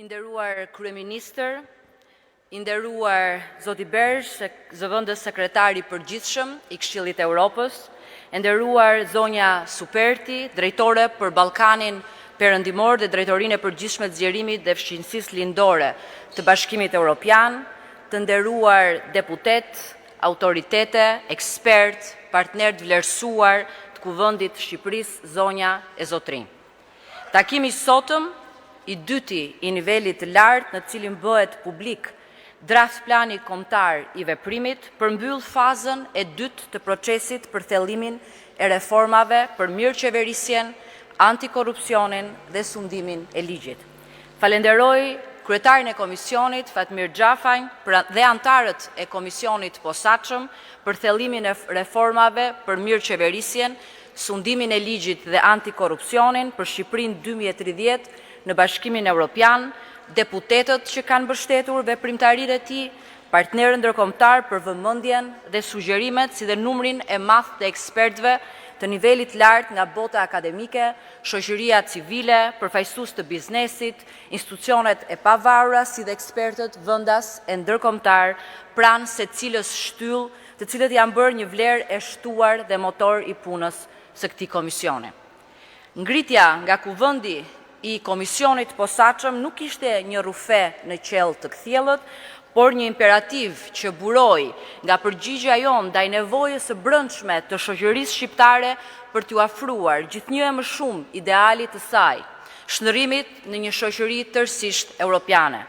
I nderuar kryeministër, i nderuar zoti Bersch, zëvendës sekretar i përgjithshëm i Këshillit të Europës, e nderuar zonja Superti, drejtore për Ballkanin Perëndimor dhe Drejtorinë e Përgjithshme të Zgjerimit dhe Fqinjësisë Lindore të Bashkimit Europian, të nderuar deputetë, autoritete, ekspertë, partnerë të vlerësuar të Kuvendit të Shqipërisë, zonja e zotërinj. Takimi i sotëm, i dyti i nivelit të lartë në të cilin bëhet publik draft plani kombëtar i veprimit, përmbyll fazën e dytë të procesit për thellimin e reformave për mirëqeverisjen, antikorrupsionin dhe sundimin e ligjit. Falenderoj kryetarin e komisionit, Fatmir Xhafajn, dhe anëtarët e komisionit të posaçëm për thellimin e reformave për mirëqeverisjen, sundimin e ligjit dhe antikorrupsionin për Shqipërinë 2030 në Bashkimin Evropian, deputetët që kanë mbështetur veprimtarinë e tij, partnerët ndërkombëtar për vëmendjen dhe sugjerimet, si dhe numrin e madh të ekspertëve të nivelit të lartë nga bota akademike, shoqëria civile, përfaqësues të biznesit, institucionet e pavarura, si dhe ekspertët vendas e ndërkombëtar pranë secilës shtyllë, të cilët janë bërë një vlerë e shtuar dhe motor i punës së këtij komisioni. Ngritja nga kuvendi i komisionit të posaçëm nuk ishte një rrufe në qiell të kthjellët, por një imperativ që buroi nga përgjigja jonë ndaj nevojës së brendshme të shoqërisë shqiptare për t'iu afruar gjithnjë e më shumë idealit të saj, shndërrimit në një shoqëri tërësisht europiane.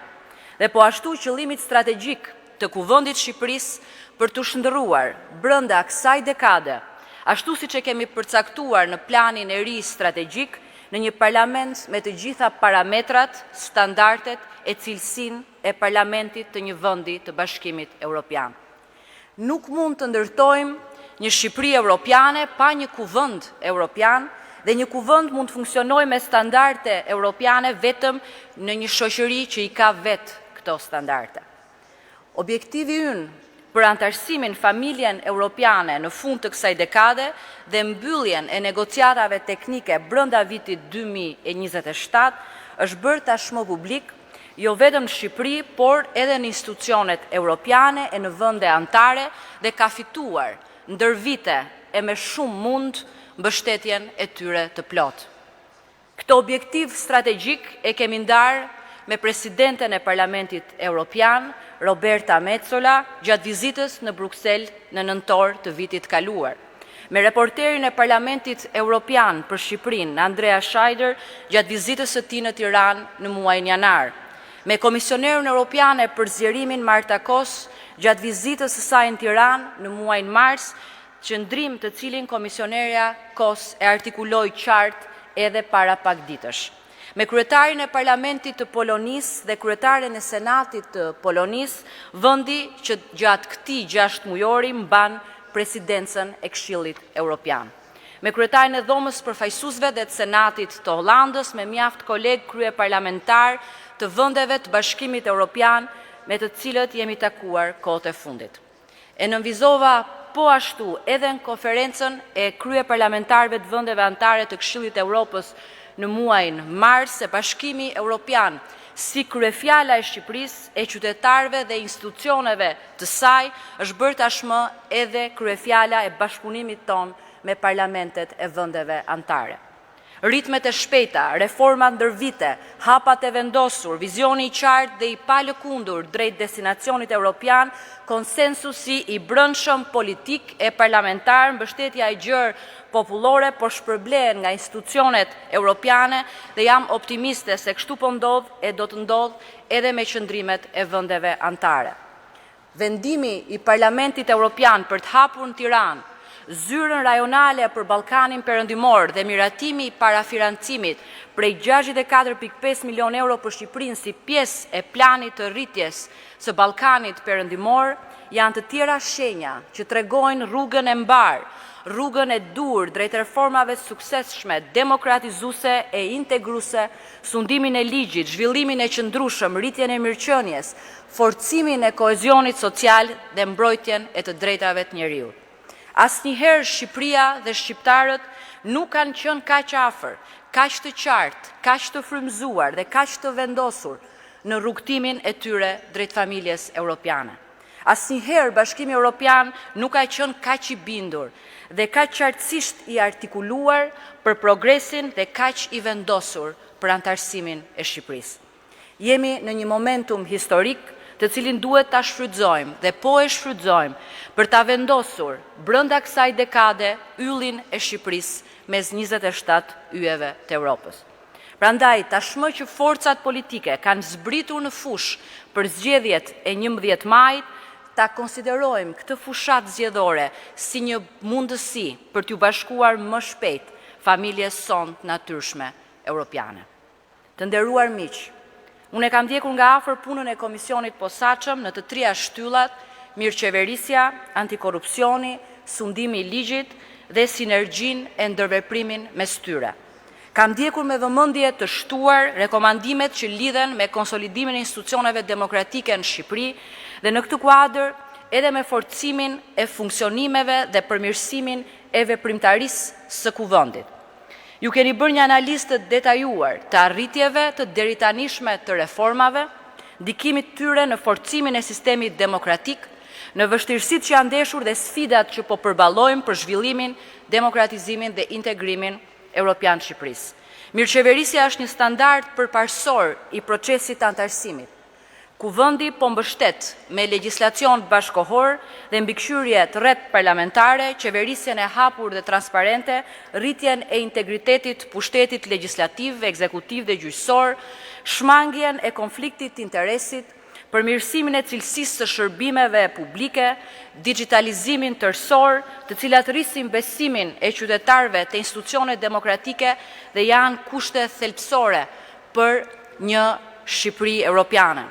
Dhe po ashtu qëllimit strategjik të Kuvendit të Shqipërisë për t'u shndërruar brenda kësaj dekade, ashtu siç e kemi përcaktuar në planin e ri strategjik, në një parlament me të gjitha parametrat, standardet e cilësinë e parlamentit të një vendi të Bashkimit Evropian. Nuk mund të ndërtojmë një Shqipëri europiane pa një kuvend europian dhe një kuvend mund të funksionojë me standarde europiane vetëm në një shoqëri që i ka vetë këto standarde. Objektivi ynë për anëtarësimin në familjen europiane në fund të kësaj dekade dhe mbylljen e negociatave teknike brenda vitit 2027 është bërë tashmë publik jo vetëm në Shqipëri, por edhe në institucionet europiane e në vende anëtare dhe ka fituar ndër vite e me shumë mund mbështetjen e tyre të plotë. Këtë objektiv strategjik e kemi ndarë me presidenten e Parlamentit Europian, Roberta Metsola, gjatë vizitës në Bruksel në nëntor të vitit të kaluar. Me reporterin e Parlamentit Europian për Shqipërinë, Andrea Scheider, gjatë vizitës së tij në Tiranë në muajin janar. Me Komisionerën Europiane për Zgjerimin Marta Kos gjatë vizitës së saj në Tiranë në muajin mars, qëndrim të cilin komisionerja Kos e artikuloi qartë edhe para pak ditësh. Me kryetarin e Parlamentit të Polonisë dhe kryetaren e Senatit të Polonisë, vendi që gjatë këtij 6 mujori mban presidencën e Këshillit Europian. Me kryetarin e Dhomës Përfaqësuesve dhe të Senatit të Hollandës, me mjaft kolegë kryeparlamentar të vendeve të Bashkimit Europian, me të cilët jemi takuar kohët e fundit. E nënvizova po ashtu edhe në konferencën e kryeparlamentarëve të vendeve anëtare të Këshillit të Europës në muajin mars se Bashkimi Europian si kryefjala e Shqipërisë, e qytetarëve dhe institucioneve të saj, është bërë tashmë edhe kryefjala e bashkëpunimit tonë me parlamentet e vendeve anëtare. Ritmet e shpejta, reformat ndër vite, hapat e vendosur, vizioni i qartë dhe i palëkundur drejt destinacionit europian, konsensusi i brendshëm politik e parlamentar, mbështetja e gjerë popullore po shpërblehen nga institucionet europiane dhe jam optimiste se kështu po ndodh e do të ndodh edhe me qëndrimet e vendeve anëtare. Vendimi i Parlamentit Europian për të hapur në Tiranë zyrën rajonale për Ballkanin Perëndimor dhe miratimi i parafinancimit prej 64.5 milion euro për Shqipërinë si pjesë e planit të rritjes së Ballkanit Perëndimor janë të tjera shenja që tregojnë rrugën e mbarë, rrugën e duhur drejt reformave të suksesshme, demokratizuese e integruese, sundimin e ligjit, zhvillimin e qëndrueshëm, rritjen e mirëqenies, forcimin e kohezionit social dhe mbrojtjen e të drejtave të njeriut. Asnjëherë Shqipëria dhe shqiptarët nuk kanë qenë kaq afër, kaq të qartë, kaq të frymëzuar dhe kaq të vendosur. në rrugëtimin e tyre drejt familjes europiane. Asnjëherë Bashkimi Europian nuk ka qenë kaq i bindur dhe kaq qartësisht i artikuluar për progresin dhe kaq i vendosur për anëtarësimin e Shqipërisë. Jemi në një momentum historik të cilin duhet ta shfrytëzojmë dhe po e shfrytëzojmë për ta vendosur brenda kësaj dekade yllin e Shqipërisë mes 27 yjeve të Europës. Prandaj, tashmë që forcat politike kanë zbritur në fushë për zgjedhjet e 11 majit, ta konsiderojmë këtë fushatë zgjedhore si një mundësi për t'ju bashkuar më shpejt familjes sonë të natyrshme europiane. Të nderuar miq, unë e kam ndjekur nga afër punën e Komisionit Posaçëm në të tria shtyllat, mirëqeverisja, antikorrupsioni, sundimi i ligjit dhe sinergjinë e ndërveprimin mes tyre. Kam ndjekur me vëmendje të shtuar rekomandimet që lidhen me konsolidimin e institucioneve demokratike në Shqipëri dhe në këtë kuadër edhe me forcimin e funksionimeve dhe përmirësimin e veprimtarisë së Kuvendit. Ju keni bërë një analizë të detajuar të arritjeve të deritanishme të reformave, ndikimit të tyre në forcimin e sistemit demokratik, në vështirësitë që janë ndeshur dhe sfidat që po përballojmë për zhvillimin, demokratizimin dhe integrimin europian të Shqipërisë. Mirëqeverisja është një standard përparësor i procesit të anëtarësimit. Kuvendi po mbështet me legjislacion bashkëkohor dhe mbikëqyrje të rreptë parlamentare, qeverisjen e hapur dhe transparente, rritjen e integritetit të pushtetit legjislativ, ekzekutiv dhe gjyqësor, shmangien e konfliktit të interesit, përmirësimin e cilësisë së shërbimeve publike, digjitalizimin tërësor, të cilat rrisin besimin e qytetarëve te institucionet demokratike dhe janë kushte thelbësore për një Shqipëri europiane.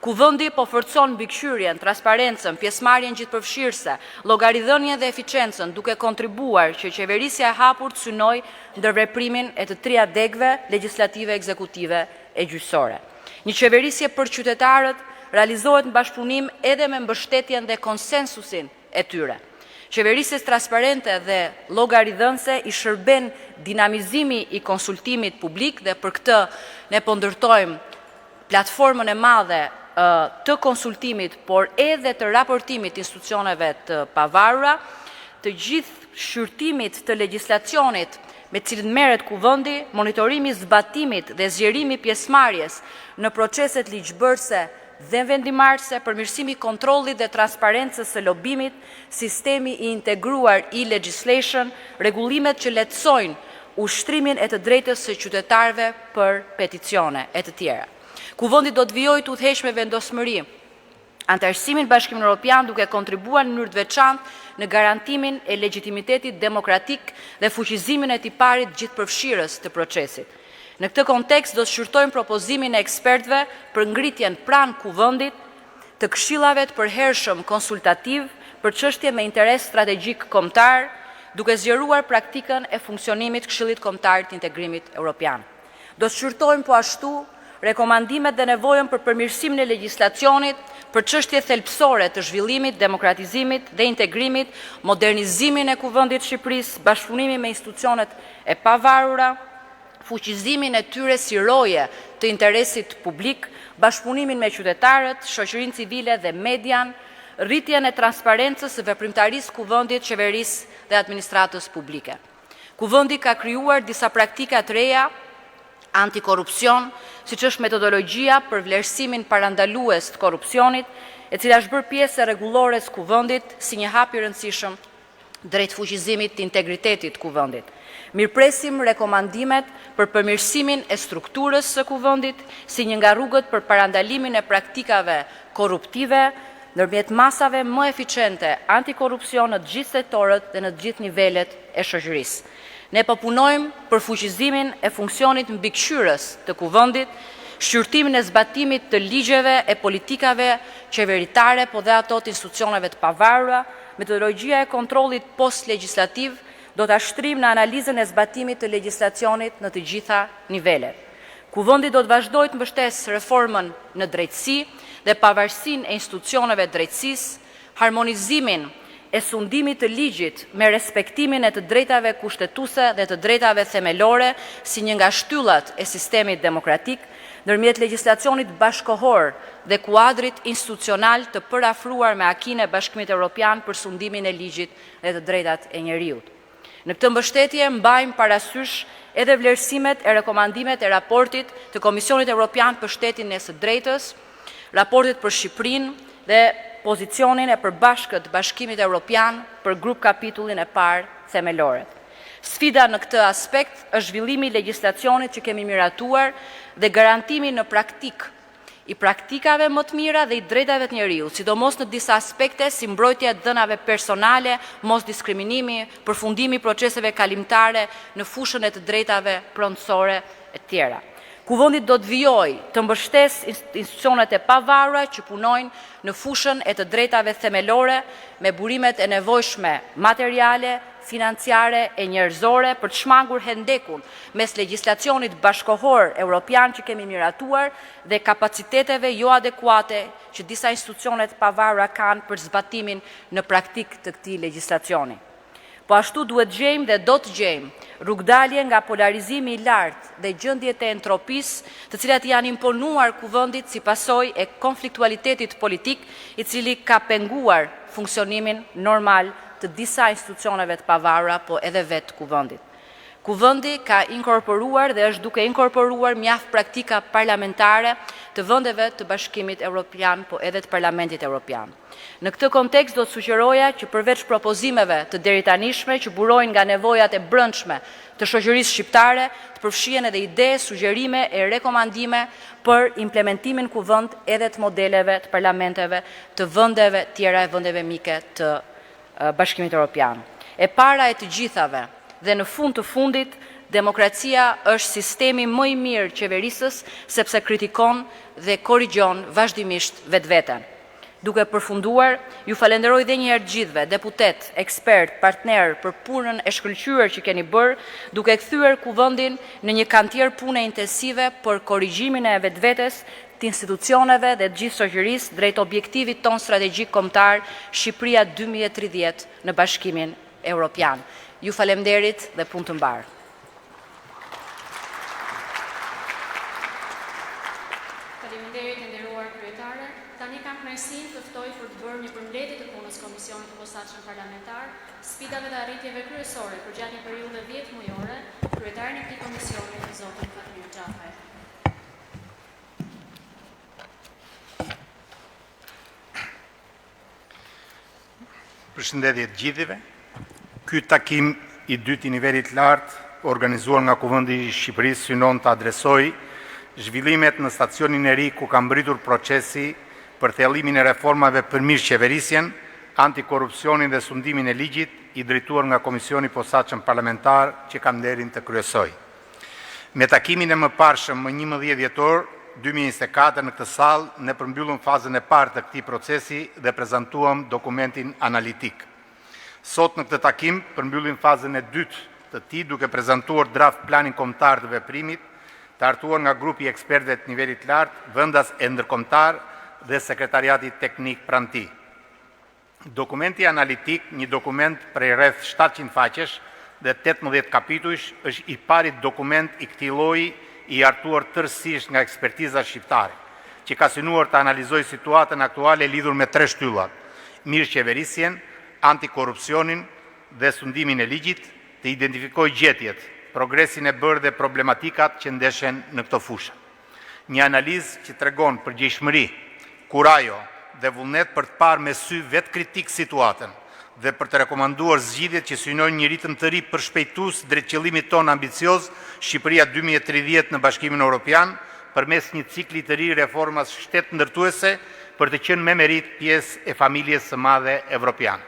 Kuvendi po forcon mbikëqyrjen, transparencën, pjesëmarrjen gjithëpërfshirëse, llogaridhënien dhe eficiencën, duke kontribuar që qeverisja e hapur të synojë ndërveprimin e të tria degëve legjislative, ekzekutive e gjyqësore. Një qeverisje për qytetarët realizohet në bashkëpunim edhe me mbështetjen dhe konsensusin e tyre. Qeverisjes transparente dhe llogaridhënëse i shërben dinamizimi i konsultimit publik dhe për këtë ne po ndërtojmë platformën e madhe të konsultimit, por edhe të raportimit të institucioneve të pavarura, të gjithë shqyrtimit të legjislacionit me të cilin merret Kuvendi, monitorimi i zbatimit dhe zgjerimi i pjesëmarrjes në proceset ligjbërëse dhe vendimmarrëse, përmirësimi i kontrollit dhe transparencës së lobimit, sistemi i integruar e-legislation, rregullimet që lehtësojnë ushtrimin e të drejtës së qytetarëve për peticione e të tjera. Kuvendi do të vijojë të udhëheqë me vendosmëri anëtarësimin në Bashkimin Evropian duke kontribuar në mënyrë të veçantë në garantimin e legjitimitetit demokratik dhe fuqizimin e tiparit gjithëpërfshirës të procesit. Në këtë kontekst do të shqyrtojmë propozimin e ekspertëve për ngritjen pranë Kuvendit të këshillave të përhershëm konsultativ për çështje me interes strategjik kombëtar, duke zgjeruar praktikën e funksionimit të Këshillit Kombëtar të Integrimit Europian. Do të shqyrtojmë po ashtu rekomandimet dhe nevojën për përmirësimin e legjislacionit për çështje thelbësore të zhvillimit, demokratizimit dhe integrimit, modernizimin e Kuvendit të Shqipërisë, bashkëpunimin me institucionet e pavarura, fuqizimin e tyre si roje të interesit publik, bashkëpunimin me qytetarët, shoqërinë civile dhe median, rritjen e transparencës së veprimtarisë së Kuvendit, qeverisë dhe administratës publike. Kuvendi ka krijuar disa praktika të reja antikorrupsion, siç është metodologjia për vlerësimin parandalues të korrupsionit, e cila është bërë pjesë e rregullores së Kuvendit si një hap i rëndësishëm drejt fuqizimit të integritetit të Kuvendit. Mirëpresim rekomandimet për përmirësimin e strukturës së Kuvendit si një nga rrugët për parandalimin e praktikave korruptive ndërmjet masave më eficiente antikorrupsion në të gjithë sektorët dhe në të gjithë nivelet e shoqërisë. Ne po punojmë për fuqizimin e funksionit mbikëqyrës të Kuvendit, shqyrtimin e zbatimit të ligjeve e politikave qeveritare, po dhe ato të institucioneve të pavarura, metodologjia e kontrollit post-legjislativ do ta shtrijmë në analizën e zbatimit të legjislacionit në të gjitha nivelet. Kuvendi do të vazhdojë të mbështesë reformën në drejtësi dhe pavarësinë e institucioneve të drejtësisë, harmonizimin e sundimit të ligjit me respektimin e të drejtave kushtetuese dhe të drejtave themelore si një nga shtyllat e sistemit demokratik, ndërmjet legjislacionit bashkëkohor dhe kuadrit institucional të përafruar me acquis-në e Bashkimit Evropian për sundimin e ligjit dhe të drejtat e njeriut. Në këtë mbështetje mbajmë parasysh edhe vlerësimet e rekomandimet e raportit të Komisionit Evropian për shtetin e së drejtës, raportit për Shqipërinë dhe pozicionin e përbashkët të Bashkimit Evropian për grup kapitullin e parë themeloret. Sfida në këtë aspekt është zhvillimi i legjislacionit që kemi miratuar dhe garantimi në praktikë i praktikave më të mira dhe i drejtave të njeriut, sidomos në disa aspekte si mbrojtja e dhënave personale, mosdiskriminimi, përfundimi i proceseve kalimtare në fushën e të drejtave pronësore e të tjera. Kuvendi do të vijojë të mbështesë institucionet e pavarura që punojnë në fushën e të drejtave themelore me burimet e nevojshme materiale, financiare e njerëzore për të shmangur hendekun mes legjislacionit bashkëkohor europian që kemi miratuar dhe kapaciteteve joadekuate që disa institucione të pavarura kanë për zbatimin në praktikë të këtij legjislacioni. Po ashtu duhet të gjejmë dhe do të gjejmë rrugëdalje nga polarizimi i lartë dhe gjendjet e entropisë, të cilat i janë imponuar Kuvendit si pasojë e konfliktualitetit politik, i cili ka penguar funksionimin normal të disa institucioneve të pavarura, po edhe vetë Kuvendit. Kuvendi ka inkorporuar dhe është duke inkorporuar mjaft praktika parlamentare të vendeve të Bashkimit Evropian, po edhe të Parlamentit Evropian. Në këtë kontekst do të sugjeroja që përveç propozimeve të deritanishme që burojnë nga nevojat e brendshme të shoqërisë shqiptare, të përfshihen edhe ide, sugjerime e rekomandime për implementimin në Kuvend edhe të modeleve të parlamenteve të vendeve tjera e vendeve mike të Bashkimit Evropian. E para e të gjithave dhe në fund të fundit, demokracia është sistemi më i mirë qeverisës sepse kritikon dhe korrigjon vazhdimisht vetveten. Duke përfunduar, ju falenderoj dhe një herë të gjithëve, deputet, ekspert, partner, për punën e shkëlqyer që keni bërë, duke kthyer Kuvendin në një kantier pune intensive për korrigjimin e vetvetes, të institucioneve dhe të gjithë shoqërisë drejt objektivit tonë strategjik kombëtar Shqipëria 2030 në Bashkimin Evropian. Ju faleminderit dhe punë të mbarë. Faleminderit e nderuar kryetare. Tani kam kënaqësinë të ftoj për të bërë një përmbledhje të punës Komisionit të Posaçëm Parlamentar, sfidave dhe arritjeve kryesore përgjatë një periudhe 10 mujore, kryetarin e këtij komisioni, zotin Fatmir Xhafaj. Përshëndetje të gjithëve. Ky takim i dytë i nivelit të lartë, organizuar nga Kuvendi i Shqipërisë, synon të adresojë zhvillimet në stacionin e ri ku ka mbërritur procesi për thellimin e reformave për mirëqeverisjen, antikorrupsionin dhe sundimin e ligjit, i drejtuar nga Komisioni i Posaçëm Parlamentar që kam nderin të kryesoj. Me takimin e mëparshëm më 11 dhjetor 2024 në këtë sallë, ne përmbyllëm fazën e parë të këtij procesi dhe prezantuam dokumentin analitik. Sot në këtë takim përmbyllim fazën e dytë të tij duke prezantuar draft planin kombëtar të veprimit, të hartuar nga grupi i ekspertëve të nivelit të lartë, vendas e ndërkombëtar dhe sekretariati teknik pranë tij. Dokumenti analitik, një dokument prej rreth 700 faqesh dhe 18 kapitujsh, është i pari dokument i këtij lloji i hartuar tërësisht nga ekspertiza shqiptare, që ka synuar të analizojë situatën aktuale lidhur me tre shtyllat: mirëqeverisjen, antikorrupsionin dhe sundimin e ligjit, të identifikojë gjetjet, progresin e bërë dhe problematikat që ndeshen në këto fusha. Një analizë që tregon përgjegjshmëri, kurajo dhe vullnet për të parë me sy vetëkritik situatën dhe për të rekomanduar zgjidhjet që synojnë një ritëm të ri përshpejtues drejt qëllimit tonë ambicioz Shqipëria 2030 në Bashkimin Evropian përmes një cikli të ri reformash shtetndërtuese për të qenë me meritë pjesë e familjes së madhe evropiane.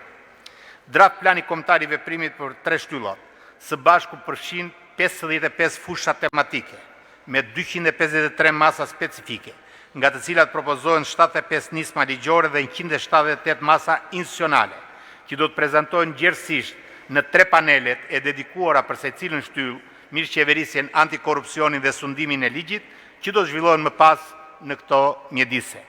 Draft plani kombëtar i veprimit për tre shtyllat së bashku përfshin 55 fusha tematike me 253 masa specifike, nga të cilat propozohen 75 nisma ligjore dhe 178 masa institucionale, që do të prezantohen gjerësisht në tre panelet e dedikuara për secilën shtyllë, mirëqeverisjen, antikorrupsionin dhe sundimin e ligjit, që do të zhvillohen më pas në këto mjedise.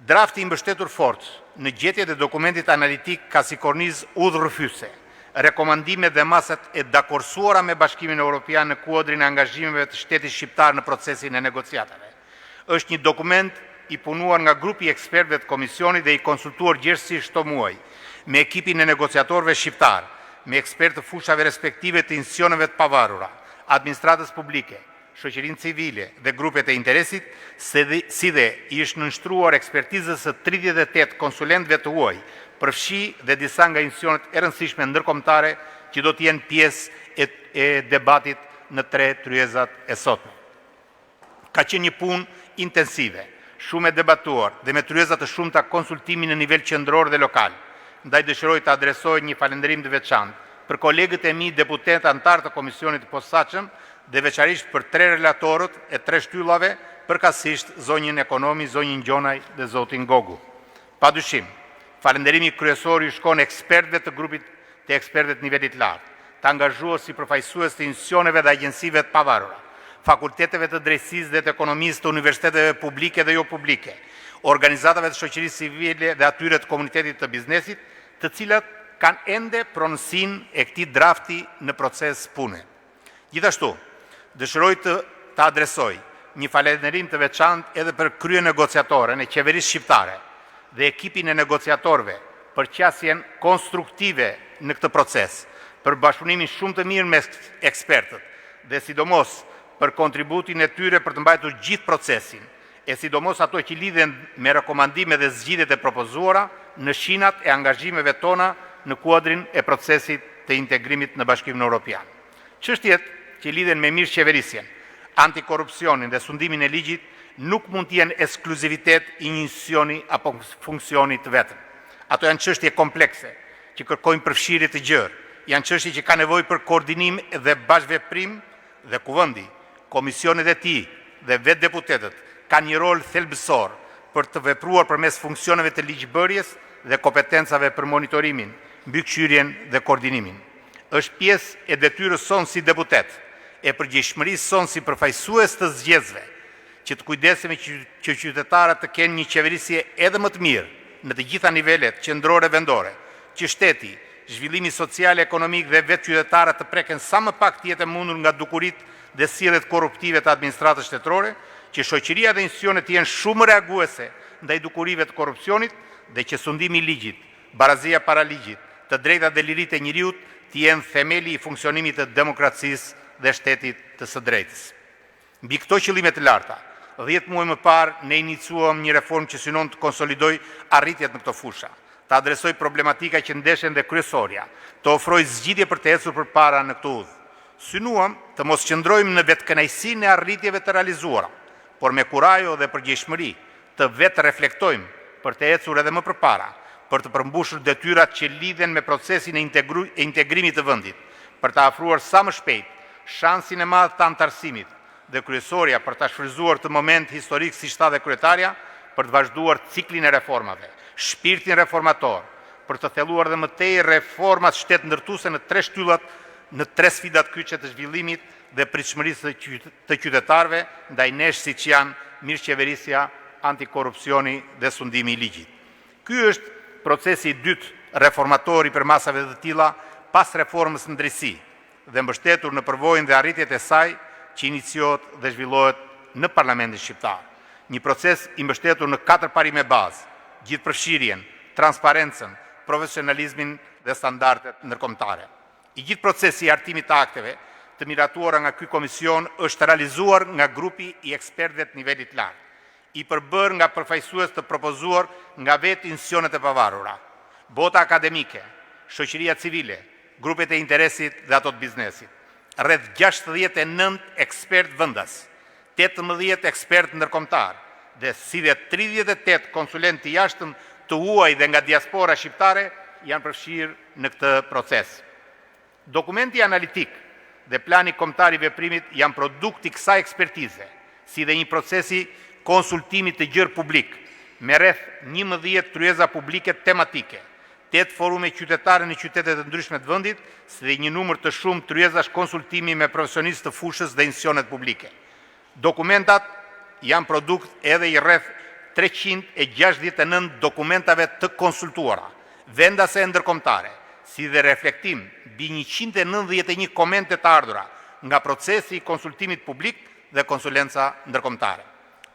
Drafti i mbështetur fort në gjetjet e dokumentit analitik ka si kornizë udhërrëfyese rekomandimet dhe masat e dakordësuara me Bashkimin Europian në kuadrin e angazhimeve të shtetit shqiptar në procesin e negociatave. Është një dokument i punuar nga grupi i ekspertëve të komisionit dhe i konsultuar gjerësisht këto muaj me ekipin e negociatorëve shqiptarë, me ekspertë të fushave respektive të institucioneve të pavarura, administratës publike, shoqërinë civile dhe grupet e interesit, si dhe i është nënshtruar ekspertizës së 38 konsulentëve të huaj, përfshi dhe disa nga institucionet e rëndësishme ndërkombëtare që do të jenë pjesë e debatit në tre tryezat e sotme. Ka qenë një punë intensive, shumë e debatuar dhe me tryeza të shumta konsultimi në nivel qendror dhe lokal. Ndaj dëshiroj të adresoj një falënderim të veçantë për kolegët e mi deputetë anëtarë të Komisionit të Posaçëm dhe veçanërisht për tre relatorët e tre shtyllave, përkatësisht zonjën Ekonomi, zonjën Gjonaj dhe zotin Gogu. Pa dyshim, falënderimi kryesor ju shkon ekspertëve të grupit të ekspertëve të nivelit të lartë, të angazhuar si përfaqësues të institucioneve dhe agjencive të pavarura, fakulteteve të drejtësisë dhe të ekonomisë të universiteteve publike dhe jopublike, organizatave të shoqërisë civile dhe atyre të komunitetit të biznesit, të cilat kanë ende pronësinë e këtij drafti në proces pune. Gjithashtu, dëshiroj të adresoj një falënderim të veçantë edhe për kryenegociatoren e qeverisë shqiptare dhe ekipin e negociatorëve për qasjen konstruktive në këtë proces, për bashkëpunimin shumë të mirë me ekspertët dhe sidomos për kontributin e tyre për të mbajtur gjithë procesin, e sidomos ato që lidhen me rekomandimet dhe zgjidhjet e propozuara në shinat e angazhimeve tona në kuadrin e procesit të integrimit në Bashkimin Europian. Çështjet që lidhen me mirëqeverisjen, antikorrupsionin dhe sundimin e ligjit nuk mund të jenë ekskluzivitet i një institucioni apo funksioni të vetëm. Ato janë çështje komplekse që kërkojnë përfshirje të gjerë, janë çështje që kanë nevojë për koordinim dhe bashkëveprim dhe Kuvendi, komisionet e tij dhe vetë deputetët kanë një rol thelbësor për të vepruar përmes funksioneve të ligjbërjes dhe kompetencave për monitorimin, mbikëqyrjen dhe koordinimin. Është pjesë e detyrës sonë si deputetë, e përgjegjshmërisë sonë si përfaqësues të zgjedhësve, që të kujdesemi që qytetarët të kenë një qeverisje edhe më të mirë në të gjitha nivelet qendrore e vendore, që shteti, zhvillimi social e ekonomik dhe vetë qytetarët të preken sa më pak të jetë e mundur nga dukuritë dhe sjelljet korruptive të administratës shtetërore, që shoqëria dhe institucionet të jenë shumë më reaguese ndaj dukurive të korrupsionit dhe që sundimi i ligjit, barazia para ligjit, të drejtat dhe liritë e njeriut të jenë themeli i funksionimit të demokracisë dhe shtetit të së drejtës. Mbi këto qëllime të larta, 10 muaj më parë ne iniciuam një reformë që synon të konsolidojë arritjet në këto fusha, të adresojë problematika që ndeshen dhe kryesorja, të ofrojë zgjidhje për të ecur përpara në këtë udhë. Synuam të mos qëndrojmë në vetëkënaqësinë e arritjeve të realizuara, por me kurajo dhe përgjegjshmëri të vetëreflektojmë për të ecur edhe më përpara, për të përmbushur detyrat që lidhen me procesin e integrimit të vendit, për të afruar sa më shpejt shansin e madh të anëtarësimit dhe kryesorja për ta shfrytëzuar këtë moment historik, siç tha dhe kryetarja, për të vazhduar ciklin e reformave, shpirtin reformator, për të thelluar dhe më tej reformat shtetndërtuese në tre shtyllat, në tre sfidat kyçe të zhvillimit dhe pritshmërisë të qytetarëve ndaj nesh, siç janë mirëqeverisja, antikorrupsioni dhe sundimi i ligjit. Ky është procesi i dytë reformator i përmasave të tilla pas reformës në drejtësi dhe mbështetur në përvojën dhe arritjet e saj që iniciohet dhe zhvillohet në Parlamentin shqiptar. Një proces i mbështetur në katër parime bazë: gjithëpërfshirjen, transparencën, profesionalizmin dhe standardet ndërkombëtare. I gjithë procesi i hartimit të akteve të miratuara nga ky komision është realizuar nga grupi i ekspertëve të nivelit të lartë, i përbërë nga përfaqësues të propozuar nga vetë institucionet e pavarura, bota akademike, shoqëria civile, grupet e interesit dhe ato të biznesit. Rreth 69 ekspertë vendas, 18 ekspertë ndërkombëtarë dhe si dhe 38 konsulentë të jashtëm të huaj dhe nga diaspora shqiptare janë përfshirë në këtë proces. Dokumenti analitik dhe plani kombëtar i veprimit janë produkt i kësaj ekspertize, si dhe një procesi konsultimi të gjerë publik me rreth 11 tryeza publike tematike, 8 forume qytetare në qytete të ndryshme të vendit, si dhe një numër të shumë tryezash konsultimi me profesionistë të fushës dhe institucionet publike. Dokumentat janë produkt edhe i rreth 369 dokumentave të konsultuara, vendase e ndërkombëtare, si dhe reflektim mbi 191 komente të ardhura nga procesi i konsultimit publik dhe konsulenca ndërkombëtare.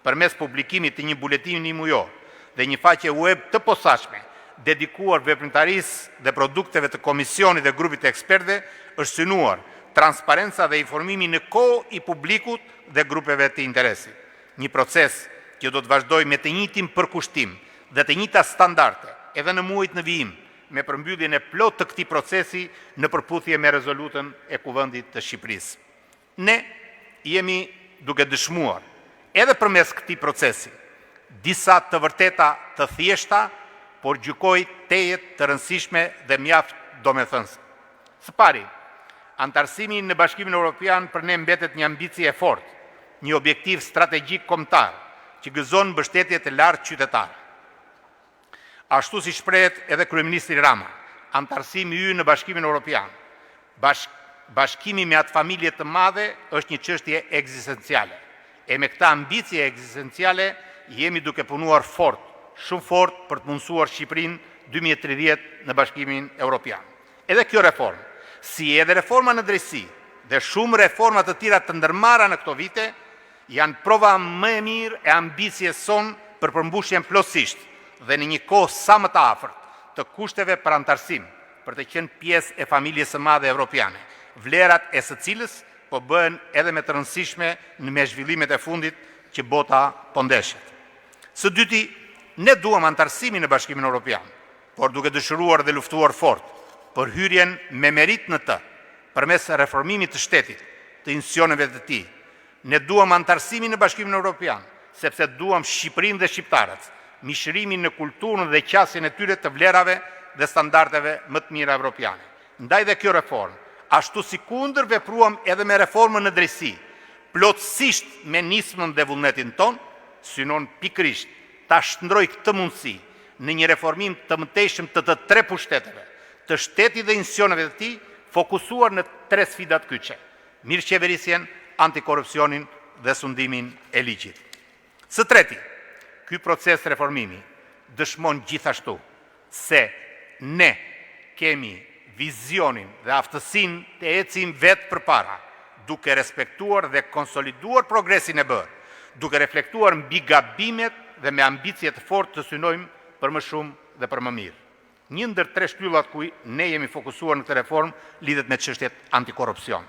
Përmes publikimit të një buletini mujor dhe një faqe web të posaçme dedikuar veprimtarisë dhe produkteve të komisionit dhe grupit të ekspertëve, është synuar transparenca dhe informimi në kohë i publikut dhe grupeve të interesit. Një proces që do të vazhdojë me të njëjtin përkushtim dhe të njëjtat standarde edhe në muajt në vijim, me përmbylljen e plotë të këtij procesi në përputhje me rezolutën e Kuvendit të Shqipërisë. Ne jemi duke dëshmuar edhe përmes këtij procesi disa të vërteta të thjeshta, por gjykoj tejet të rëndësishme dhe mjaft domethënëse. Së pari, anëtarësimi në Bashkimin Europian për ne mbetet një ambicie e fortë, një objektiv strategjik kombëtar që gëzon mbështetje të lartë qytetare. Ashtu si shprehet edhe kryeministri Rama, anëtarësimi ynë në Bashkimin Europian, bashkimi me atë familje të madhe është një çështje ekzistenciale. E me këtë ambicie ekzistenciale jemi duke punuar fort, shumë fort për të mundësuar Shqipërinë 2030 në Bashkimin Europian. Edhe kjo reformë, si edhe reforma në drejtësi dhe shumë reforma të tjera të ndërmarra në këto vite, janë prova më e mirë e ambicies sonë për përmbushjen plotësisht dhe në një kohë sa më të afërt të kushteve për anëtarësim, për të qenë pjesë e familjes së madhe evropiane, vlerat e së cilës po bëhen edhe më të rëndësishme me zhvillimet e fundit që bota po ndeshet. Së dyti, ne duam anëtarësimin në Bashkimin Europian, por duke dëshiruar dhe luftuar fort për hyrjen me meritë në të, përmes reformimit të shtetit, të institucioneve të tij. Ne duam anëtarësimin në Bashkimin Europian, sepse duam Shqipërinë dhe shqiptarët, mishërimin në kulturën dhe qasjen e tyre të vlerave dhe standardeve më të mira evropiane. Ndaj dhe kjo reformë, ashtu sikundër vepruam edhe me reformën në drejtësi, plotësisht me nismën dhe vullnetin tonë, synon pikërisht ta shndërrojë këtë mundësi në një reformim të mëtejshëm të të tre pushteteve, të shtetit dhe institucioneve të tij, fokusuar në tre sfidat kyçe: mirëqeverisjen, antikorrupsionin dhe sundimin e ligjit. Së treti, ky proces reformimi dëshmon gjithashtu se ne kemi vizionin dhe aftësinë të ecim vetë përpara, duke respektuar dhe konsoliduar progresin e bërë, duke reflektuar mbi gabimet dhe me ambicie të fortë të synojmë për më shumë dhe për më mirë. Një ndër tre shtyllat ku ne jemi fokusuar në këtë reformë lidhet me çështjet antikorrupsion.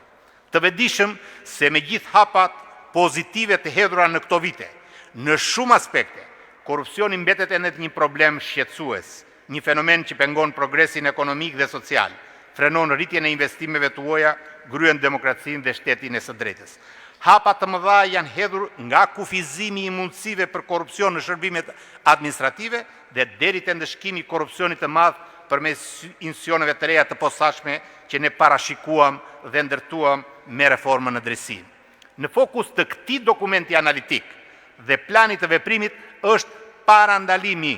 Të vetëdijshëm se me gjithë hapat pozitive të hedhura në këto vite, në shumë aspekte, korrupsioni mbetet ende një problem shqetësues, një fenomen që pengon progresin ekonomik dhe social, frenon rritjen e investimeve të huaja, gërryen demokracinë dhe shtetin e së drejtës. Hapa të mëdha janë hedhur nga kufizimi i mundësive për korrupsion në shërbimet administrative dhe deri te ndëshkimi i korrupsionit të madh përmes institucioneve të reja të posaçme që ne parashikuam dhe ndërtuam me reformën në drejtësi. Në fokus të këtij dokumenti analitik dhe planit të veprimit është parandalimi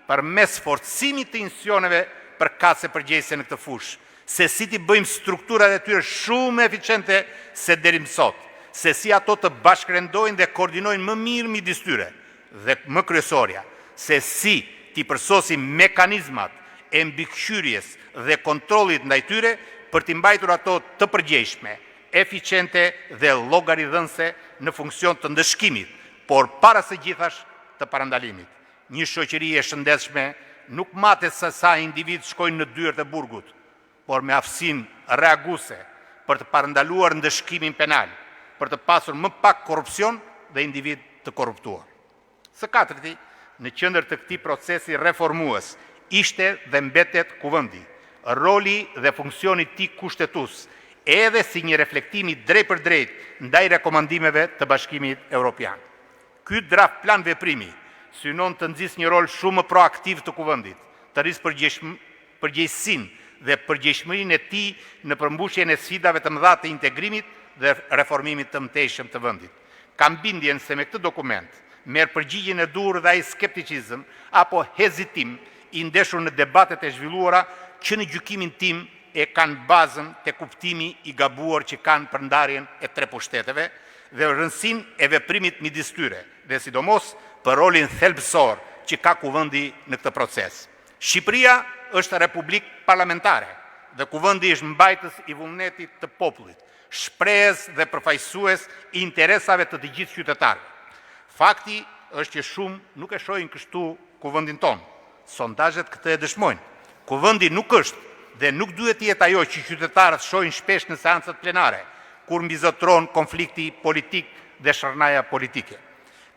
përmes forcimit të institucioneve përkatëse përgjegjëse në këtë fushë, se si t'i bëjmë strukturat e tyre shumë më eficiente se deri më sot, se si ato të bashkërendojnë dhe koordinojnë më mirë midis tyre dhe më kryesorja, se si t'i përsosim mekanizmat e mbikëqyrjes dhe kontrollit ndaj tyre për t'i mbajtur ato të përgjegjshme, eficiente dhe llogaridhënëse në funksion të ndëshkimit, por para së gjithash të parandalimit. Një shoqëri e shëndetshme nuk matet se sa individë shkojnë në dyert e burgut, por me aftësinë reaguese për të parandaluar ndëshkimin penal, për të pasur më pak korrupsion dhe individë të korruptuar. Së katërti, në qendër të këtij procesi reformues ishte dhe mbetet Kuvendi, roli dhe funksioni i tij kushtetues, edhe si një reflektim i drejtpërdrejtë ndaj rekomandimeve të Bashkimit Europian. Ky draft plan veprimi synon të nxisë një rol shumë më proaktiv të Kuvendit, të rrisë përgjegjësinë dhe përgjegjshmërinë e tij në përmbushjen e sfidave të mëdha të integrimit dhe reformimit të mëtejshëm të vendit. Kam bindjen se me këtë dokument merr përgjigjen e duhur dhe ai skepticizëm apo hezitim i ndeshur në debatet e zhvilluara që në gjykimin tim e kanë bazën te kuptimi i gabuar që kanë për ndarjen e tre pushteteve dhe rëndësinë e veprimit midis tyre dhe sidomos për rolin thelbësor që ka Kuvendi në këtë proces. Shqipëria është republikë parlamentare dhe Kuvendi është mbajtës i vullnetit të popullit, shprehës dhe përfaqësues i interesave të të gjithë qytetarëve. Fakti është që shumë nuk e shohin kështu Kuvendin tonë. Sondazhet këtë e dëshmojnë. Kuvendi nuk është dhe nuk duhet të jetë ajo që qytetarët shohin shpesh në seancat plenare, kur mbizotëron konflikti politik dhe sherrnaja politike.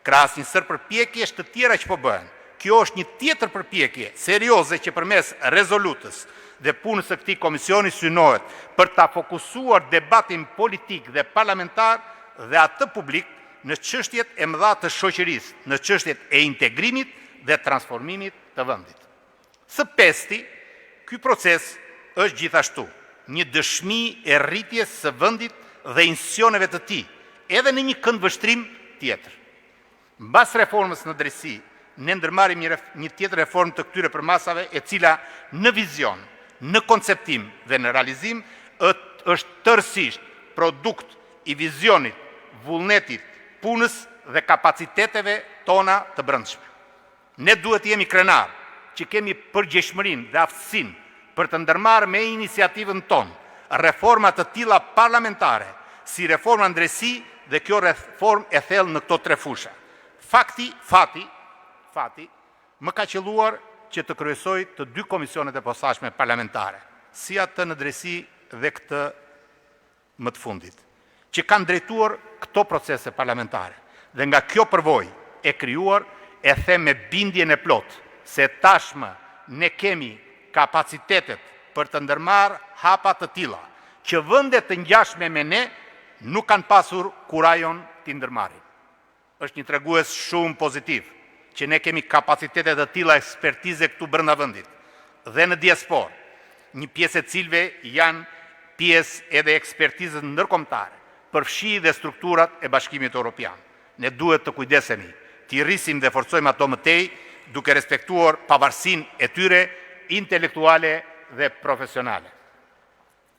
Krahas një sërë përpjekjesh të tjera që po bëhen, kjo është një tjetër përpjekje serioze që përmes rezolutës dhe punës së këtij komisioni synohet për ta fokusuar debatin politik dhe parlamentar dhe atë publik në çështjet e mëdha të shoqërisë, në çështjet e integrimit dhe transformimit të vendit. Së pesti, ky proces është gjithashtu një dëshmi e rritjes së vendit dhe institucioneve të tij, edhe në një këndvështrim tjetër. Mbas reformës në drejtësi, ne ndërmarrim një, një tjetër reformë të këtyre përmasave e cila në vizion, në konceptim dhe në realizim është tërësisht produkt i vizionit, vullnetit, punës dhe kapaciteteve tona të brendshme. Ne duhet të jemi krenarë që kemi përgjegjshmërinë dhe aftësinë për të ndërmarrë me iniciativën tonë reforma të tilla parlamentare, si reforma në drejtësi dhe kjo reformë e thellë në këto tre fusha. Fakti, fati, fati, më ka qëlluar që të kryesoj të dy komisionet e posaçme parlamentare, si atë në drejtësi dhe këtë më të fundit, që kanë drejtuar këto procese parlamentare. Dhe nga kjo përvojë e krijuar, e them me bindjen e plotë se tashmë ne kemi kapacitetet për të ndërmarrë hapa të tilla, që vende të ngjashme me ne nuk kanë pasur kurajon t'i ndërmarrin. Është një tregues shumë pozitiv që ne kemi kapacitete të tilla ekspertize këtu brenda vendit dhe në diasporë, një pjesë e të cilëve janë pjesë edhe e ekspertizës ndërkombëtare, përfshi dhe strukturat e Bashkimit Europian. Ne duhet të kujdesemi, t'i rrisim dhe forcojmë ato më tej, duke respektuar pavarësinë e tyre intelektuale dhe profesionale.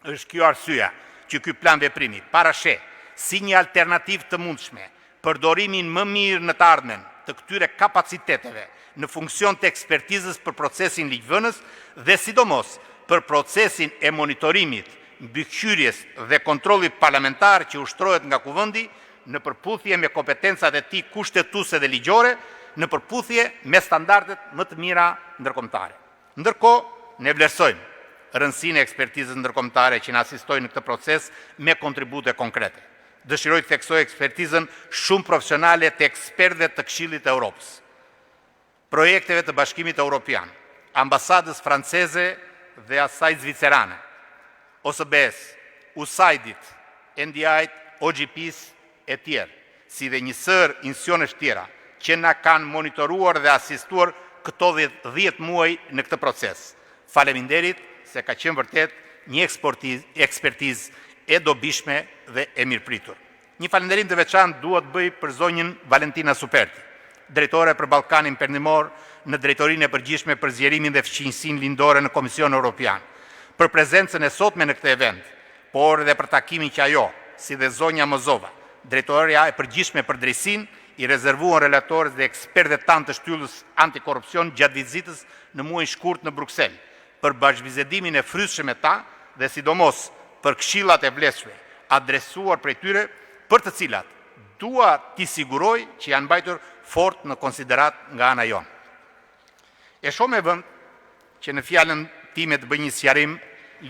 Është kjo arsyeja që ky plan veprimi parasheh si një alternativë të mundshme përdorimin më mirë në të ardhmen të këtyre kapaciteteve në funksion të ekspertizës për procesin ligjvënës dhe sidomos për procesin e monitorimit, mbikëqyrjes dhe kontrollit parlamentar që ushtrohet nga Kuvendi në përputhje me kompetencat e tij kushtetuese dhe ligjore, në përputhje me standardet më të mira ndërkombëtare. Ndërkohë, ne vlerësojmë rëndësinë e ekspertizës ndërkombëtare që na asistojnë në këtë proces me kontribute konkrete. Dëshiroj të theksoj ekspertizën shumë profesionale të ekspertëve të Këshillit të Europës, projekteve të Bashkimit Europian, ambasadës franceze dhe asaj zvicerane, OSBE-së, USAID-it, NDI-t, OGP-së e tjerë, si dhe një sërë institucionesh tjera që na kanë monitoruar dhe asistuar këto 10 muaj në këtë proces. Faleminderit se ka qenë vërtet një ekspertizë e dobishme dhe e mirëpritur. Një falënderim të veçantë dua të bëj për zonjën Valentina Superti, drejtore për Ballkanin Perëndimor në Drejtorinë e Përgjithshme për Zgjerimin dhe Fqinjësinë Lindore në Komisionin Europian, për prezencën e sotme në këtë event, por edhe për takimin që ajo, si dhe zonja Mozova, drejtoria e përgjithshme për drejtësinë, i rezervuan relatores dhe ekspertëve tanë të shtyllës antikorrupsion gjatë vizitës në muajin shkurt në Bruksel, për bashkëbisedimin e frytshëm me ta dhe sidomos për këshillat e vlefshme adresuar prej tyre, për të cilat dua t'i siguroj që janë mbajtur fort në konsideratë nga ana jonë. E shoh me vend që në fjalën time të bëj një sqarim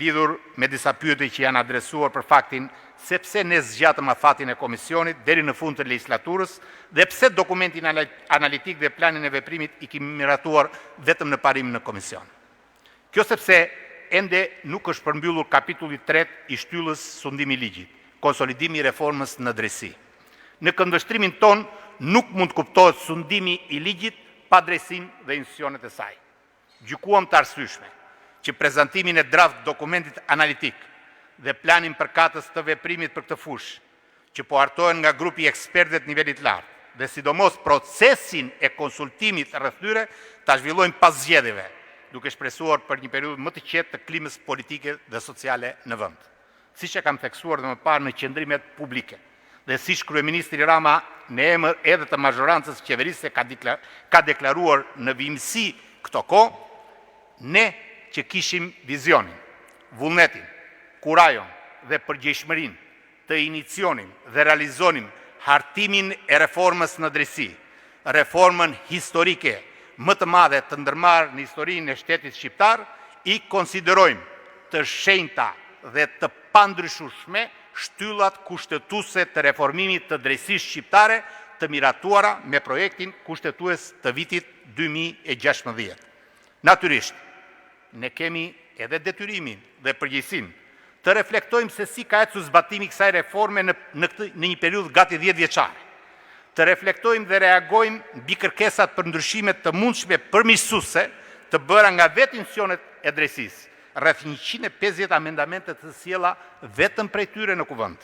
lidhur me disa pyetje që janë adresuar për faktin se pse ne zgjatëm afatin e komisionit deri në fund të legjislaturës dhe pse dokumentin analitik dhe planin e veprimit i kemi miratuar vetëm në parim në komision. Kjo sepse ende nuk është përmbyllur kapitulli i tretë i shtyllës sundimi i ligjit, konsolidimi i reformës në drejtësi. Në këndvështrimin tonë nuk mund të kuptohet sundimi i ligjit pa drejtësinë dhe institucionet e saj. Gjykuam të arsyeshme që prezantimin e draft dokumentit analitik dhe planin përkatës të veprimit për këtë fushë, që po hartohen nga grupi i ekspertëve të nivelit të lartë dhe sidomos procesin e konsultimit rreth tyre ta zhvillojmë pas zgjedhjeve, duke shpresuar për një periudhë më të qetë të klimës politike dhe sociale në vend. Siç e kam theksuar dhe më parë në qëndrimet publike dhe siç kryeministri Rama në emër edhe të mazhorancës qeverisëse ka ka deklaruar në vijimësi këto kohë, ne që kishim vizionin, vullnetin, kurajon dhe përgjegjshmërinë të inicionim dhe realizonim hartimin e reformës në drejtësi, reformën historike më të madhe të ndërmarrë në historinë e shtetit shqiptar, i konsiderojmë të shenjta dhe të pandryshueshme shtyllat kushtetuese të reformimit të drejtësisë shqiptare të miratuara me projektin kushtetues të vitit 2016. Natyrisht, ne kemi edhe detyrimin dhe përgjegjësinë të reflektojmë se si ka ecur zbatimi i kësaj reforme në në këtë në një periudhë gati 10 vjeçare. Të reflektojmë dhe reagojmë mbi kërkesat për ndryshime të mundshme përmirësuese të bëra nga vetë institucionet e drejtësisë, rreth 150 amendamente të sjella vetëm prej tyre në Kuvend,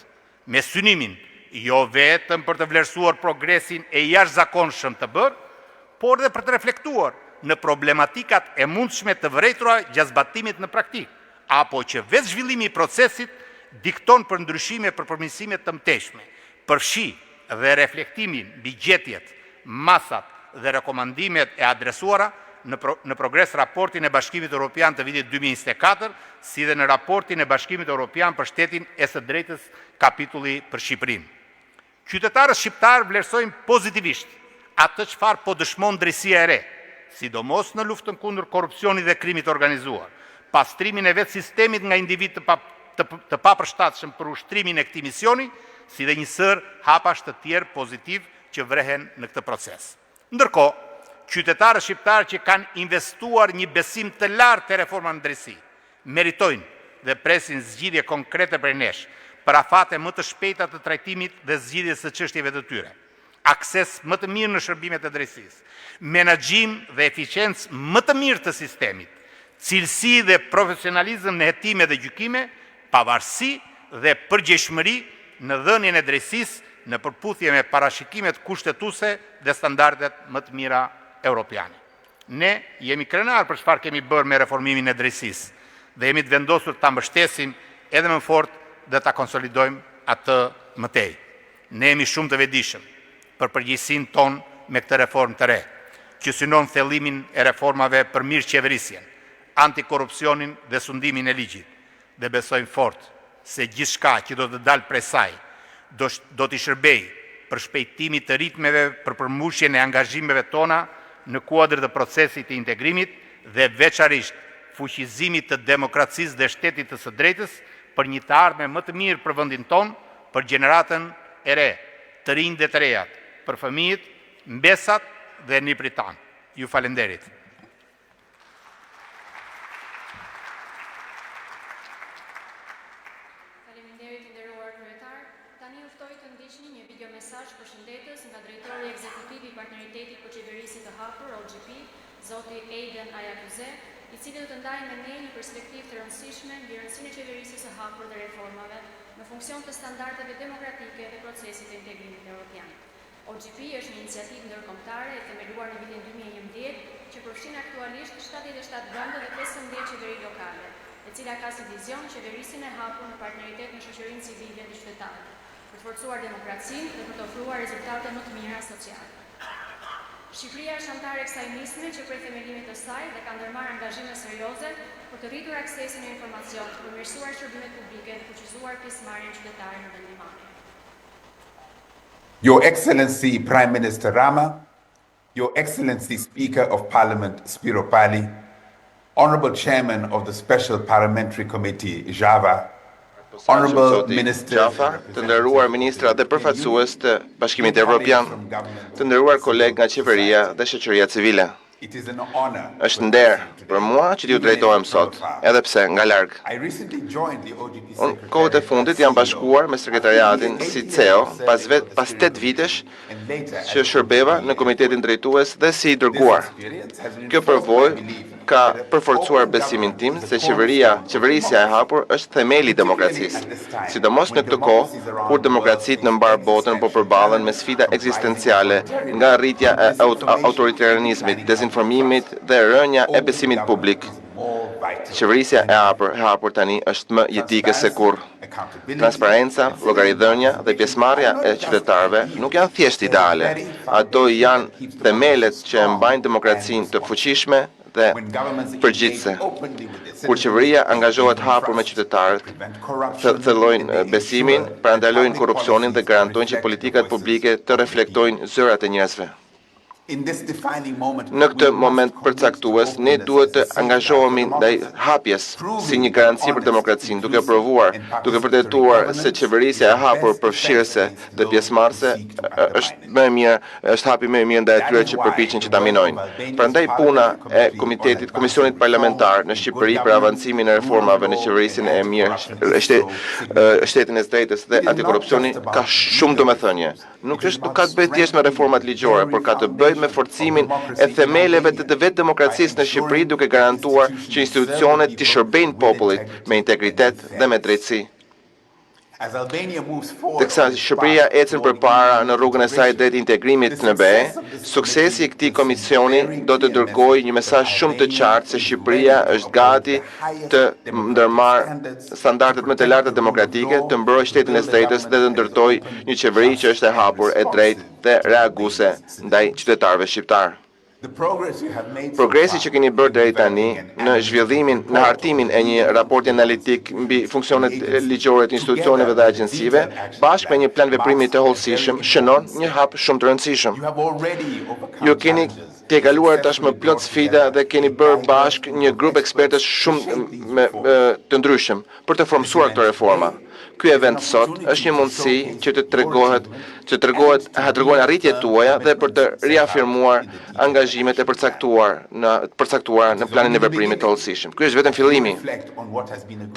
me synimin jo vetëm për të vlerësuar progresin e jashtëzakonshëm të bërë, por dhe për të reflektuar në problematikat e mundshme të vërejtura gjatë zbatimit në praktikë, apo që vetë zhvillimi i procesit dikton për ndryshime për përmirësime të mëtejshme, përfshi dhe reflektimin mbi gjetjet, masat dhe rekomandimet e adresuara në, pro, në progres raportin e Bashkimit Evropian të vitit 2024, si dhe në raportin e Bashkimit Evropian për shtetin e së drejtës, kapitulli për Shqipërinë. Qytetarët shqiptarë vlerësojnë pozitivisht atë çfarë po dëshmon drejtësia e re, sidomos në luftën kundër korrupsionit dhe krimit të organizuar, pastrimin e vetë sistemit nga individë të pa, të, të papërshtatshëm për ushtrimin e këtij misioni, si dhe një sërë hapash të tjerë pozitiv që vrehen në këtë proces. Ndërkohë, qytetarët shqiptarë që kanë investuar një besim të lartë te reforma në drejtësi, meritojnë dhe presin zgjidhje konkrete prej nesh për afate më të shpejta të trajtimit dhe zgjidhjes së çështjeve të tyre, akses më të mirë në shërbimet e drejtësisë, menaxhim dhe eficiencë më të mirë të sistemit, cilësi dhe profesionalizëm në hetime dhe gjykime, pavarësi dhe përgjegjshmëri në dhënien e drejtësisë në përputhje me parashikimet kushtetuese dhe standardet më të mira europiane. Ne jemi krenarë për çfarë kemi bërë me reformimin e drejtësisë dhe jemi të vendosur ta mbështesim edhe më fort dhe ta konsolidojmë atë më tej. Ne jemi shumë të vetëdijshëm për përgjegjësinë tonë me këtë reformë të re, që synon thellimin e reformave për mirëqeverisjen, antikorrupsionin dhe sundimin e ligjit, dhe besojmë fort se gjithçka që do të dalë prej saj do, do t'i shërbejë përshpejtimit të ritmeve për përmbushjen e angazhimeve tona në kuadër të procesit të integrimit dhe veçanërisht fuqizimit të demokracisë dhe shtetit të së drejtës për një të ardhme më të mirë për vendin tonë, për gjeneratën e re, të rinj dhe të rejat, për fëmijët, mbesat dhe nipërit tanë. Ju falenderit. Faleminderit i nderuar kryetar. Tani ju ftoj të ndiqni një video mesazh përshëndetës nga drejtori ekzekutiv i Partneritetit për Qeverisje të Hapur, OGP, zoti Aydin Ayakuze, i cili do të ndajë me ne një perspektivë të rëndësishme mbi rëndësinë e qeverisjes së hapur dhe reformave në funksion të standardeve demokratike dhe procesit të integrimit europian. OGP është një iniciativë ndërkombëtare e themeluar në vitin 2011 që përfshin aktualisht 77 vende dhe 15 qeveri lokale, e cila ka si vizion qeverisjen e hapur në partneritet me shoqërinë civile dhe qytetarët, për të forcuar demokracinë dhe për të ofruar rezultate më të mira sociale. Shqipëria është anëtare e kësaj nisme që prej themelimit të saj dhe ka ndërmarrë angazhime serioze për të rritur aksesin në informacion, të përmirësuar shërbimet publike dhe fuqizuar pjesëmarrjen qytetare në vendimmarrje. Your Excellency Prime Minister Rama, Your Excellency Speaker of Parliament Spiropali, Honorable Chairman of the Special Parliamentary Committee Java, Honorable Ministers Xhafa, të nderuar ministra dhe përfaqësues të Bashkimit Evropian, të nderuar kolegë nga qeveria dhe shoqëria civile. It is an honor Është nder për mua që t'ju drejtohem sot, edhe pse nga larg. I recently joined the OGP Unë kohët e fundit jam bashkuar me sekretariatin si CEO pas vet pas 8 vitesh që shërbeva në komitetin drejtues dhe si i dërguar. Kjo përvojë ka përforcuar besimin tim se qeveria, qeverisja e hapur është themeli i demokracisë. Sidomos në këtë kohë kur demokracitë në mbarë botën po përballen me sfida ekzistenciale nga rritja e aut autoritarianizmit, dezinformimit dhe rënia e besimit publik. Qeverisja e hapur, e hapur tani është më jetike se kurrë. Transparenca, llogaridhënia dhe pjesëmarrja e qytetarëve nuk janë thjesht ideale, ato janë themelet që e mbajnë demokracinë të fuqishme dhe përgjegjëse. Kur qeveria angazhohet hapur me qytetarët, thellojnë besimin, parandalojnë korrupsionin dhe garantojnë që politikat publike të reflektojnë zërat e njerëzve. Në këtë moment përcaktues, ne duhet të angazhohemi ndaj hapjes si një garanci për demokracinë, duke provuar, duke vërtetuar se qeverisja e hapur, përfshirëse dhe pjesëmarrëse është më e mirë, është hapi më i mirë ndaj atyre që përpiqen që ta minojnë. Prandaj puna e Komitetit, Komisionit Parlamentar në Shqipëri për avancimin e reformave në qeverisjen e mirë, shtetin e së drejtës dhe antikorrupsioni ka shumë domethënie. Nuk është nuk ka të bëjë thjesht me reformat ligjore, por ka të bëjë me forcimin e themeleve të të vetë demokracisë në Shqipëri duke garantuar që institucionet t'i shërbejnë popullit me integritet dhe me drejtësi. Teksa Shqipëria ecën përpara në rrugën e saj drejt integrimit në BE, suksesi i këtij komisioni do të dërgojë një mesazh shumë të qartë se Shqipëria është gati të ndërmarrë standardet më të larta demokratike, të mbrojë shtetin e së drejtës dhe të ndërtojë një qeveri që është e hapur, e drejtë dhe reaguese ndaj qytetarëve shqiptarë. Progresi që keni bërë deri tani në zhvillimin, në hartimin e një raporti analitik mbi funksionet ligjore të institucioneve dhe agjencive, bashkë me një plan veprimi të hollësishëm, shënon një hap shumë të rëndësishëm. Ju keni tejkaluar tashmë plot sfida dhe keni bërë bashkë një grup ekspertësh shumë me, të ndryshëm për të formësuar këto reforma. Ky event sot është një mundësi që të tregohet, që tregohet, ha tregohen arritjet tuaja dhe për të riafirmuar angazhimet e përcaktuar në përcaktuara në planin e veprimit të hollësishëm. Ky është vetëm fillimi.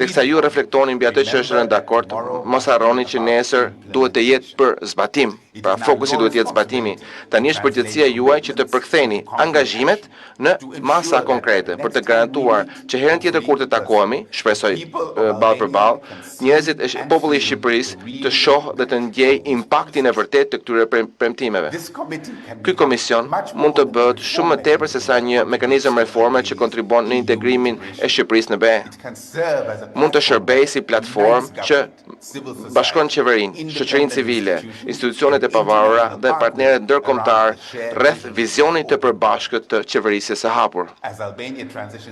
Teksa ju reflektoni mbi atë që është rënë dakord, mos harroni që nesër duhet të jetë për zbatim. Pra fokusi duhet të jetë zbatimi. Tani është përgjegjësia juaj që të përktheni angazhimet në masa konkrete për të garantuar që herën tjetër kur të takohemi, shpresoj ballë për ballë, njerëzit e populli i Shqipërisë të shohë dhe të ndjejë impaktin e vërtetë të këtyre premtimeve. Ky komision mund të bëhet shumë më tepër se sa një mekanizëm reforme që kontribuon në integrimin e Shqipërisë në BE. Mund të shërbejë si platformë që bashkon qeverinë, shoqërinë civile, institucionet e pavarura dhe partnerët ndërkombëtarë rreth vizionit të përbashkët të qeverisjes së hapur.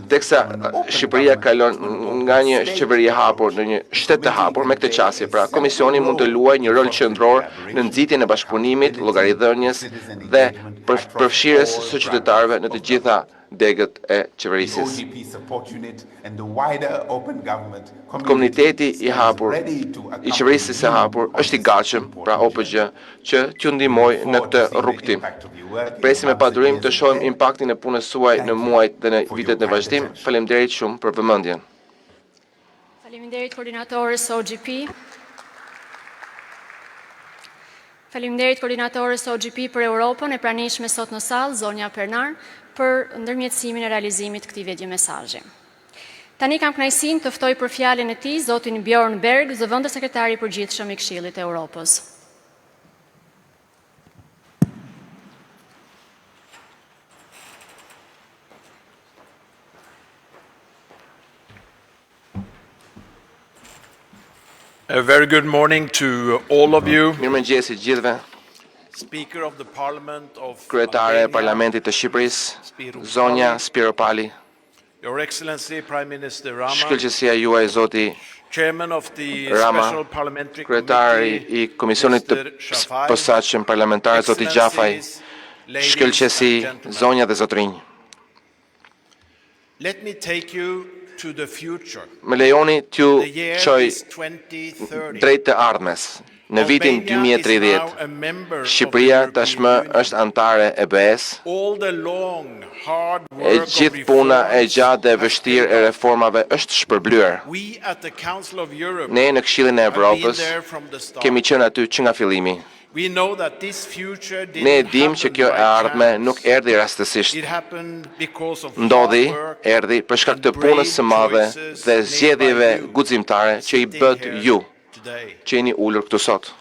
Teksa Shqipëria kalon nga një qeveri e hapur në një shtet të hapur me këtë qasje, pra komisioni mund të luajë një rol qendror në nxitjen e bashkëpunimit, llogaridhënies dhe përfshirjes së qytetarëve në të gjitha degët e qeverisjes. Komuniteti i hapur, i qeverisjes së hapur, është i gatshëm, pra OPGG, që t'ju ndihmojë në këtë rrugëtim. Presim me padurim të shohim impaktin e punës suaj në muajt dhe në vitet në vazhdim. Faleminderit shumë për vëmendjen. Faleminderit koordinatores OGP. Faleminderit koordinatores OGP për Europën e pranishme sot në sallë, zonja Pernar, për ndërmjetësimin e realizimit të këtij video mesazhi. Tani kam kënaqësinë të ftoj për fjalën e tij zotin Bjorn Berg, zëvendës sekretari i përgjithshëm i Këshillit të Europës. A very good morning to all of you. Mirëmëngjesi të gjithëve. Speaker of the Parliament of Kryetare e Albania, Parlamentit të Shqipërisë, Spiru zonja Pali, Spiropali, Your Excellency Prime Minister Rama, shkëlqesia juaj zoti Chairman of the Rama, Special Parliamentary kryetari Committee, i Komisionit të Mr. Shafai, Posaçëm Parlamentar zoti Xhafaj, Excellencies, ladies shkëlqesi, and gentlemen. zonja dhe zotrinj. Let me take you to the future. Më lejoni t'ju The year çoj is 2030. drejt të ardhmes. Në vitin Albania is 2030, now a member of the Shqipëria European tashmë Union. është anëtare e BE-s. All the long, hard E work of gjithë puna e reforms gjatë dhe e has vështirë paid e off. reformave është shpërblyer. We at the Council of Europe Ne në Këshillin e have been Evropës there from the start. kemi qenë aty që nga fillimi. We know that this future didn't Ne e dim që happen kjo by e ardhme chance. nuk erdhi rastësisht. It happened because of Ndodhi, hard work erdhi për shkak and të punës së brave madhe choices dhe made by zgjedhjeve you guximtare që i sitting bët here ju, today. që jeni ulur këtu sot.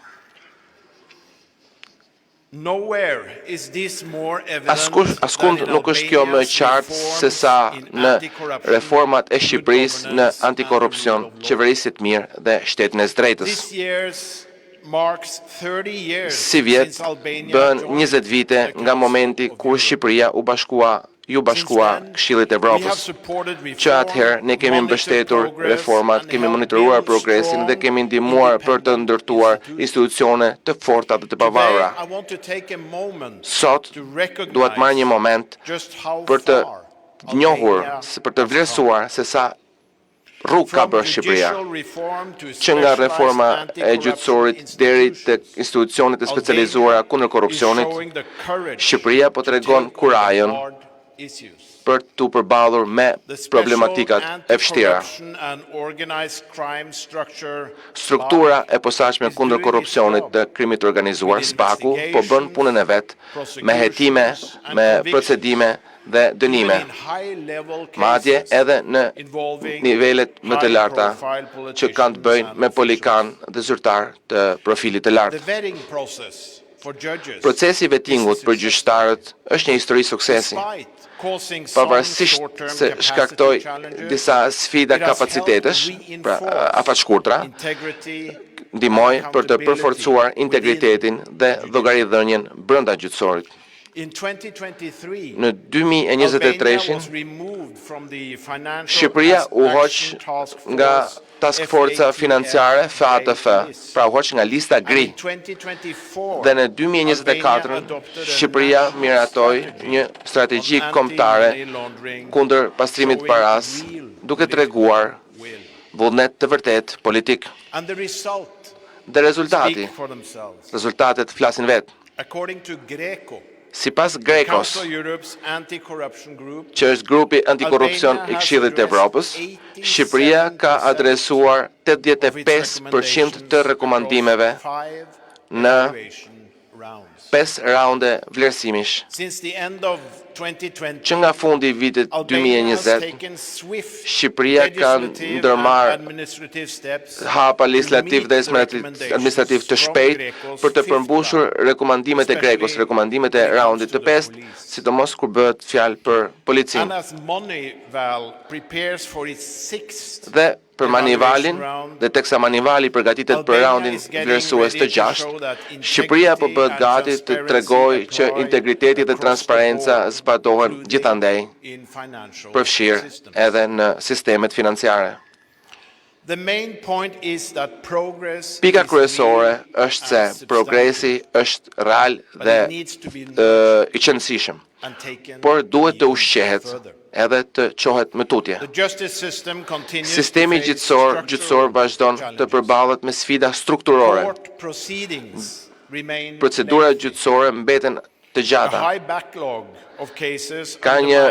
Askush, askund nuk është kjo më e qartë se sa në reformat e Shqipërisë në antikorrupsion, qeverisje të mirë dhe shtetin e së drejtës. Sivjet bëhen 20 vite nga momenti kur Shqipëria u bashkua iu bashkua Këshillit të Evropës. Që atëherë ne kemi mbështetur reformat, kemi monitoruar progresin dhe kemi ndihmuar për të ndërtuar institucione të forta dhe të pavarura. Sot dua të marr një moment për të njohur, për të vlerësuar se sa rrugë ka bërë Shqipëria, që nga reforma e gjyqësorit deri tek institucionet e specializuara kundër korrupsionit, Shqipëria po tregon kurajën për t'u përballur me problematikat e vështira. Struktura e posaçme kundër korrupsionit dhe krimit të organizuar, SPAK-u, po bën punën e vet me hetime, me procedime dhe dënime, madje edhe në nivelet më të larta që kanë të bëjnë me politikanë dhe zyrtarë të profilit të lartë. Procesi i vetingut për gjyqtarët është një histori suksesi. Pavarësisht se shkaktoi disa sfida kapacitetesh, pra afatshkurtra, ndihmoi për të përforcuar integritetin dhe llogaridhënien brenda gjyqësorit. Në 2023-shin, Shqipëria u hoq nga Task Forca Financiare FATF, pra u hoq nga lista gri. Dhe në 2024 Shqipëria miratoi një strategji kombëtare kundër pastrimit të paras, duke treguar vullnet të vërtetë politik. Dhe rezultati, rezultatet flasin vetë. Sipas Grekos, që është grupi antikorrupsion i Këshillit të Evropës, Shqipëria ka adresuar 85% të rekomandimeve në 5 raunde vlerësimish. Që nga fundi i vitit 2020, Shqipëria ka ndërmarrë hapa legjislativ dhe administrativ të shpejt për të përmbushur rekomandimet e Grekos, rekomandimet e raundit të pestë, sidomos kur bëhet fjalë për policinë. Dhe për Moneyvalin dhe teksa Moneyvali përgatitet për raundin vlerësues të gjashtë, Shqipëria po bëhet gati të tregojë që integriteti dhe transparenca zbatohen gjithandej, përfshirë edhe në sistemet financiare. Pika kryesore është se progresi është real dhe i qenësishëm, por duhet të ushqehet edhe të çohet më tutje. Sistemi gjyqësor gjyqësor vazhdon të përballet me sfida strukturore. Procedurat gjyqësore mbeten të gjata. Ka një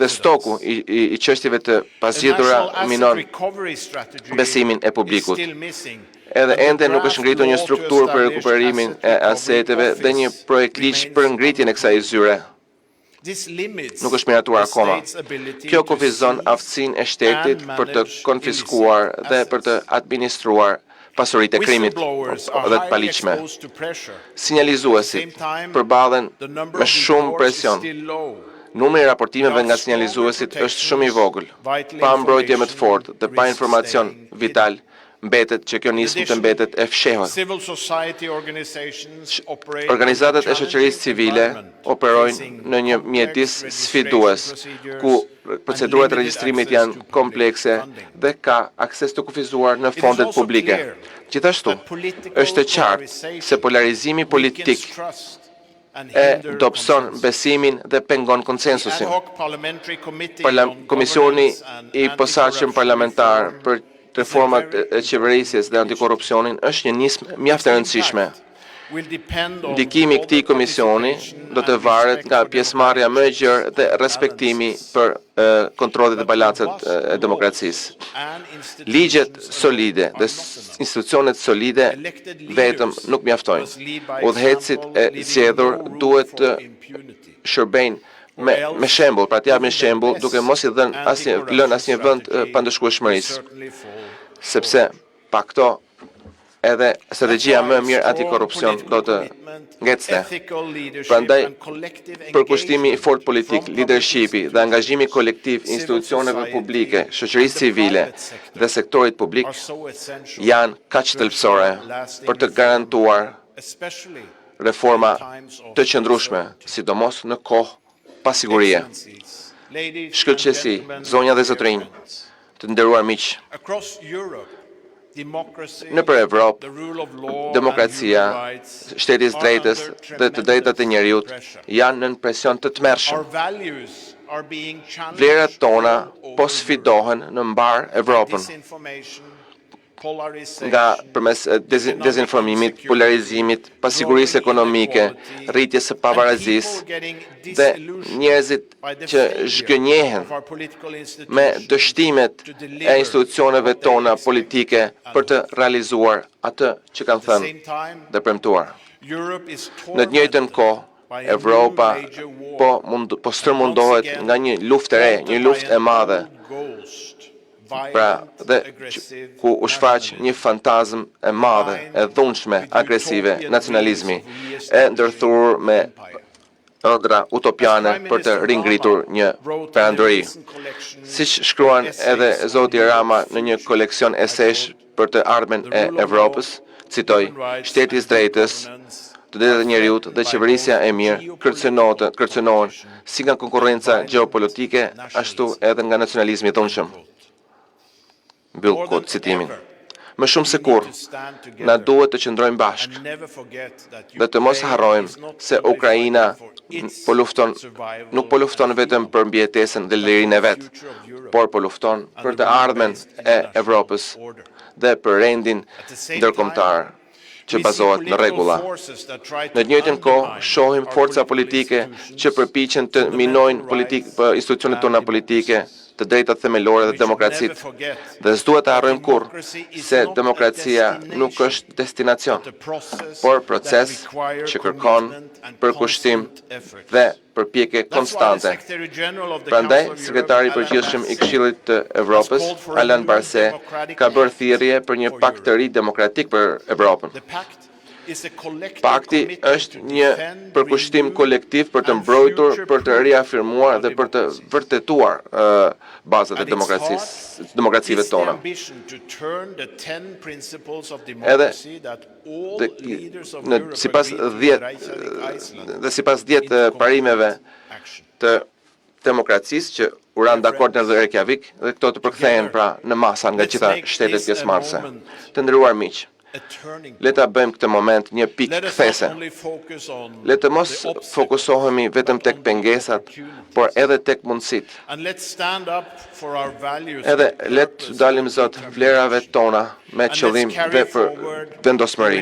dhe stoku i, i, i çështjeve të pazgjidhura minon besimin e publikut. Edhe ende nuk është ngritur një strukturë për rekuperimin e aseteve dhe një projekt ligj për ngritjen e kësaj zyre nuk është miratuar akoma. Kjo kufizon aftësinë e shtetit për të konfiskuar dhe për të administruar pasuritë e krimit dhe të paligjshme. Sinjalizuesit përballen me shumë presion. Numri i raportimeve nga sinjalizuesit është shumë i vogël. Pa mbrojtje më të fortë dhe pa informacion vital, mbetet që kjo nismë të mbetet e fshehur. Organizatat e shoqërisë civile operojnë në një mjedis sfidues, ku procedurat e regjistrimit janë komplekse dhe ka akses të kufizuar në fondet publike. Gjithashtu, është e qartë se polarizimi politik e dobëson besimin dhe pengon konsensusin. Komisioni i posaçëm parlamentar për reformat e qeverisjes dhe antikorrupsionin është një nismë mjaft e rëndësishme. Ndikimi i këtij komisioni do të varet nga pjesëmarrja më e gjerë dhe respektimi për kontrollit dhe balancat e demokracisë. Ligjet solide dhe institucionet solide vetëm nuk mjaftojnë. Udhëheqësit e zgjedhur duhet të shërbejnë me me shembull, pra të japin shembull duke mos i dhënë asnjë lënë asnjë vend pandëshkueshmërisë, sepse pa këto. Edhe strategjia më e mirë antikorrupsion do të ngecte. Prandaj përkushtimi i fortë politik, lidershipi dhe angazhimi kolektiv i institucioneve publike, shoqërisë civile dhe sektorit publik janë kaq thelbësore për të garantuar reforma të qëndrueshme, sidomos në kohë pasigurie. Shkëlqesi, zonja dhe zotërinj, të nderuar miq, nëpër Evropë, demokracia, shteti i së drejtës dhe të drejtat e njeriut janë nën presion të tmerrshëm. Vlerat tona po sfidohen në mbarë Evropën nga përmes dezinformimit, polarizimit, pasigurisë ekonomike, rritjes së pabarazisë dhe njerëzit që zhgënjehen me dështimet e institucioneve tona politike për të realizuar atë që kanë thënë dhe premtuar. Në të njëjtën kohë, Evropa po mund, po stërmundohet nga një luftë e re, një luftë e madhe, pra dhe ku u shfaq një fantazmë e madhe, e dhunshme, agresive, nacionalizmi, e ndërthurur me ëndrra utopiane për të ringritur një perandori. Siç shkruan edhe zoti Rama në një koleksion esesh për të ardhmen e Evropës, citoj, shteti i së drejtës, të drejtat e njeriut dhe qeverisja e mirë kërcënohen, kërcënohen si nga konkurrenca gjeopolitike, ashtu edhe nga nacionalizmi i dhunshëm. Mbyll kod citimin. Më shumë se kurrë, na duhet të qëndrojmë bashkë dhe të mos harrojmë se Ukraina po lufton nuk po lufton vetëm për mbijetesën dhe lirinë e vet, por po lufton për të ardhmen e Evropës dhe për rendin ndërkombëtar që bazohet në rregulla. Në të njëjtën kohë, shohim forca politike që përpiqen të minojnë politik, institucionet tona politike, të drejtat themelore dhe demokracitë. Dhe s'duhet të harrojmë kurrë se demokracia nuk është destinacion, por proces që kërkon përkushtim dhe përpjekje konstante. Prandaj, sekretari i përgjithshëm i Këshillit të Evropës, Alain Berset, ka bërë thirrje për një pakt të ri demokratik për Evropën. Pakti është një përkushtim kolektiv për të mbrojtur, për të riafirmuar dhe për të vërtetuar uh, bazat e demokracisë, demokracive tona. Edhe dhe në sipas 10 dhe sipas 10 parimeve të demokracisë që u ranë dakord në Reykjavik dhe këto të përkthehen pra në masa nga gjitha shtetet pjesëmarrëse. Të nderuar miq, le ta bëjmë këtë moment një pikë kthese. Le të mos fokusohemi vetëm tek pengesat, por edhe tek mundësitë. Edhe le të dalim zot vlerave tona me qëllim dhe për vendosmëri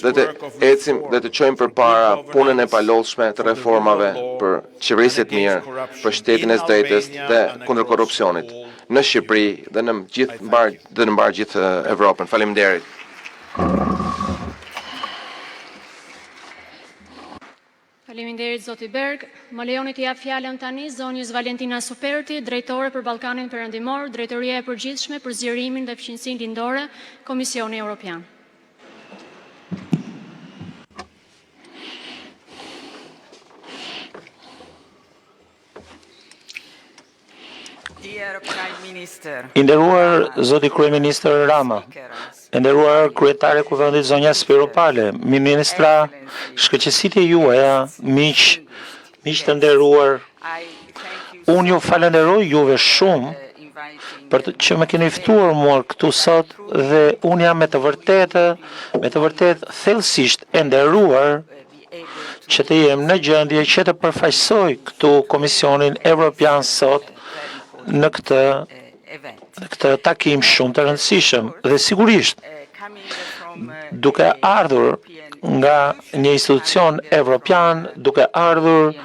dhe të ecim dhe të çojmë përpara punën e palodhshme të reformave për qeverisje të mirë, për shtetin e së drejtës dhe kundër korrupsionit në Shqipëri dhe në gjithë mbarë dhe në mbarë gjithë Evropën. Faleminderit. Faleminderit zoti Berg. Më lejoni t'i jap fjalën tani zonjës Valentina Superti, drejtore për Ballkanin Perëndimor, Drejtoria e Përgjithshme për Zgjerimin dhe Fqinjësinë Lindore, Komisioni Evropian. I nderuar zoti kryeministër Rama, e nderuar kryetare e Kuvendit zonja Spiropali, ministra, shkëlqesitë e juaja, miq, miq të nderuar, unë ju falënderoj juve shumë për të, që më keni ftuar mua këtu sot dhe unë jam me të vërtetë, me të vërtetë thellësisht e nderuar që të jem në gjendje që të përfaqësoj këtu Komisionin Evropian sot në këtë në këtë takim shumë të rëndësishëm dhe sigurisht duke ardhur nga një institucion evropian, duke ardhur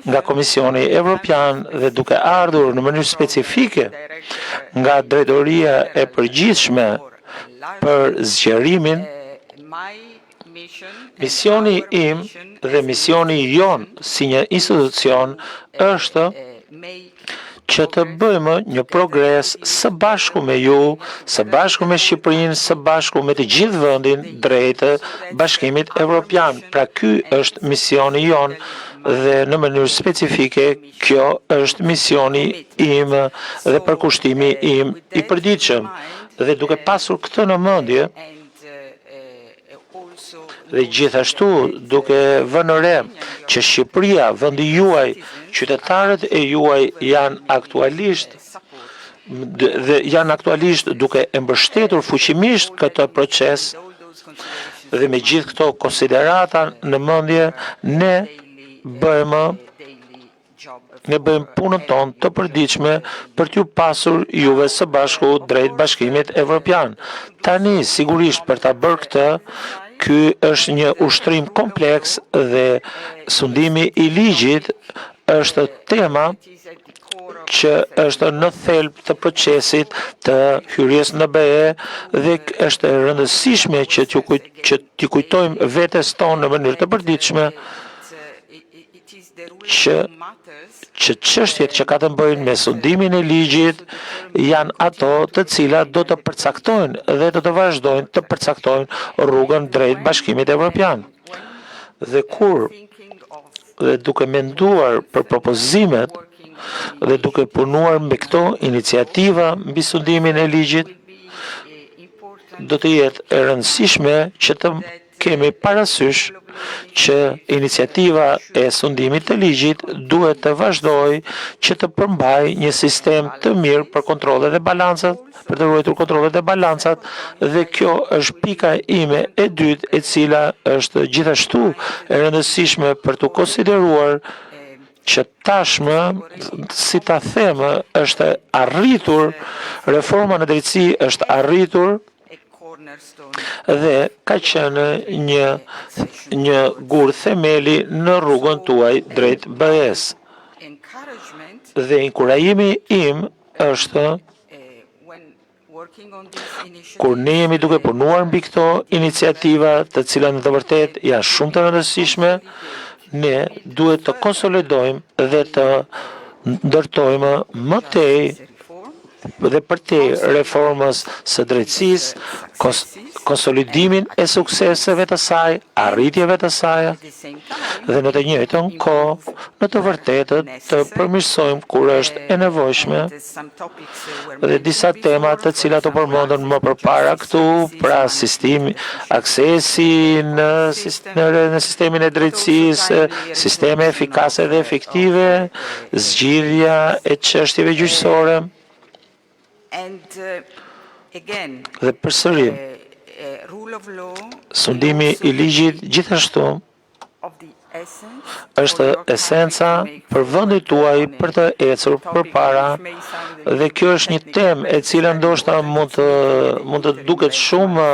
nga Komisioni Evropian dhe duke ardhur në mënyrë specifike nga Drejtoria e Përgjithshme për zgjerimin, Misioni im dhe misioni jonë si një institucion është. që të bëjmë një progres së bashku me ju, së bashku me Shqipërinë, së bashku me të gjithë vendin drejt Bashkimit Evropian. Pra ky është misioni jonë dhe në mënyrë specifike kjo është misioni im dhe përkushtimi im i përditshëm. Dhe duke pasur këtë në mendje, dhe gjithashtu duke vënë re që Shqipëria, vendi juaj, qytetarët e juaj janë aktualisht dhe janë aktualisht duke e mbështetur fuqimisht këtë proces dhe me gjithë këto konsiderata në mendje ne bëjmë ne bëjmë punën tonë të përditshme për t'ju pasur juve së bashku drejt Bashkimit Evropian. Tani, sigurisht për ta bërë këtë, ky është një ushtrim kompleks dhe sundimi i ligjit është tema që është në thelb të procesit të hyrjes në BE dhe është e rëndësishme që t'ju kujt, që t'i kujtojmë vetes tonë në mënyrë të përditshme që që çështjet që ka të bëjnë me sundimin e ligjit janë ato të cilat do të përcaktojnë dhe do të vazhdojnë të përcaktojnë rrugën drejt Bashkimit Evropian. Dhe kur dhe duke menduar për propozimet dhe duke punuar me këto iniciativa mbi sundimin e ligjit, do të jetë e rëndësishme që të kemi parasysh që iniciativa e sundimit të ligjit duhet të vazhdojë që të përmbajë një sistem të mirë për kontrollet dhe balancat, për të ruajtur kontrollet dhe balancat dhe kjo është pika ime e dytë e cila është gjithashtu e rëndësishme për të konsideruar që tashmë, si ta them, është arritur, reforma në drejtësi është arritur dhe ka qenë një një gur themeli në rrugën tuaj drejt BE-s. Dhe inkurajimi im është kur ne jemi duke punuar mbi këto iniciativa, të cilat në të vërtetë janë shumë të rëndësishme, ne duhet të konsolidojmë dhe të ndërtojmë më tej dhe përtej reformës së drejtësisë, konsolidimin e sukseseve të saj, arritjeve të saj, dhe në të njëjtën kohë, në të vërtetë të përmirësojmë kur është e nevojshme dhe disa tema të cilat u përmendën më përpara këtu, pra sistemi, aksesi në, në, në sistemin e drejtësisë, sisteme efikase dhe efektive, zgjidhja e çështjeve gjyqësore. Dhe përsëri, sundimi i ligjit gjithashtu është esenca për vendin tuaj për të ecur përpara dhe kjo është një temë e cila ndoshta mund të mund të duket shumë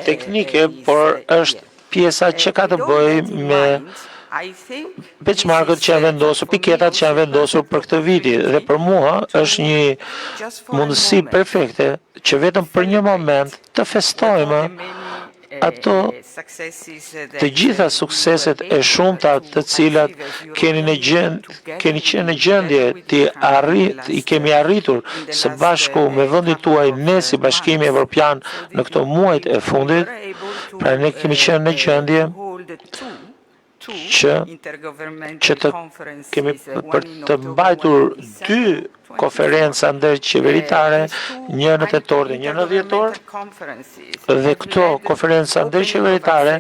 teknike, por është pjesa që ka të bëjë me benchmarkët që janë vendosur, piketat që janë vendosur për këtë viti dhe për mua është një mundësi perfekte që vetëm për një moment të festojmë ato të gjitha sukseset e shumta të cilat keni në gjend, keni qenë në gjendje të arrit, i kemi arritur së bashku me vendin tuaj ne si Bashkimi Evropian në këto muajt e fundit, pra ne kemi qenë në gjendje që që të kemi për të mbajtur dy konferenca ndërqeveritare, një në tetor dhe një në dhjetor, dhe këto konferenca ndërqeveritare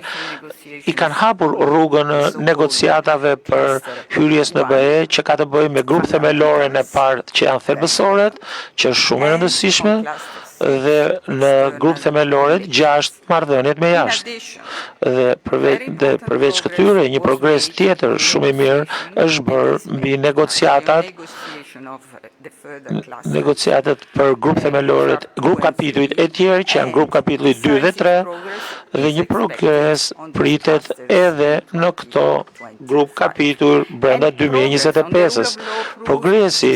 i kanë hapur rrugën negociatave për hyrjes në BE që ka të bëjë me grup themeloren e parë që janë thelbësoret, që është shumë e rëndësishme, dhe në grup themeloret 6 marrëdhëniet me jashtë. Dhe përveç dhe përveç këtyre një progres tjetër shumë i mirë është bërë mbi negociatat negociatat për grup themeloret, grup kapitujt e tjerë që janë grup kapitulli 2 dhe 3. Dhe një progres pritet edhe në këto grup kapituj brenda 2025-ës. Progresi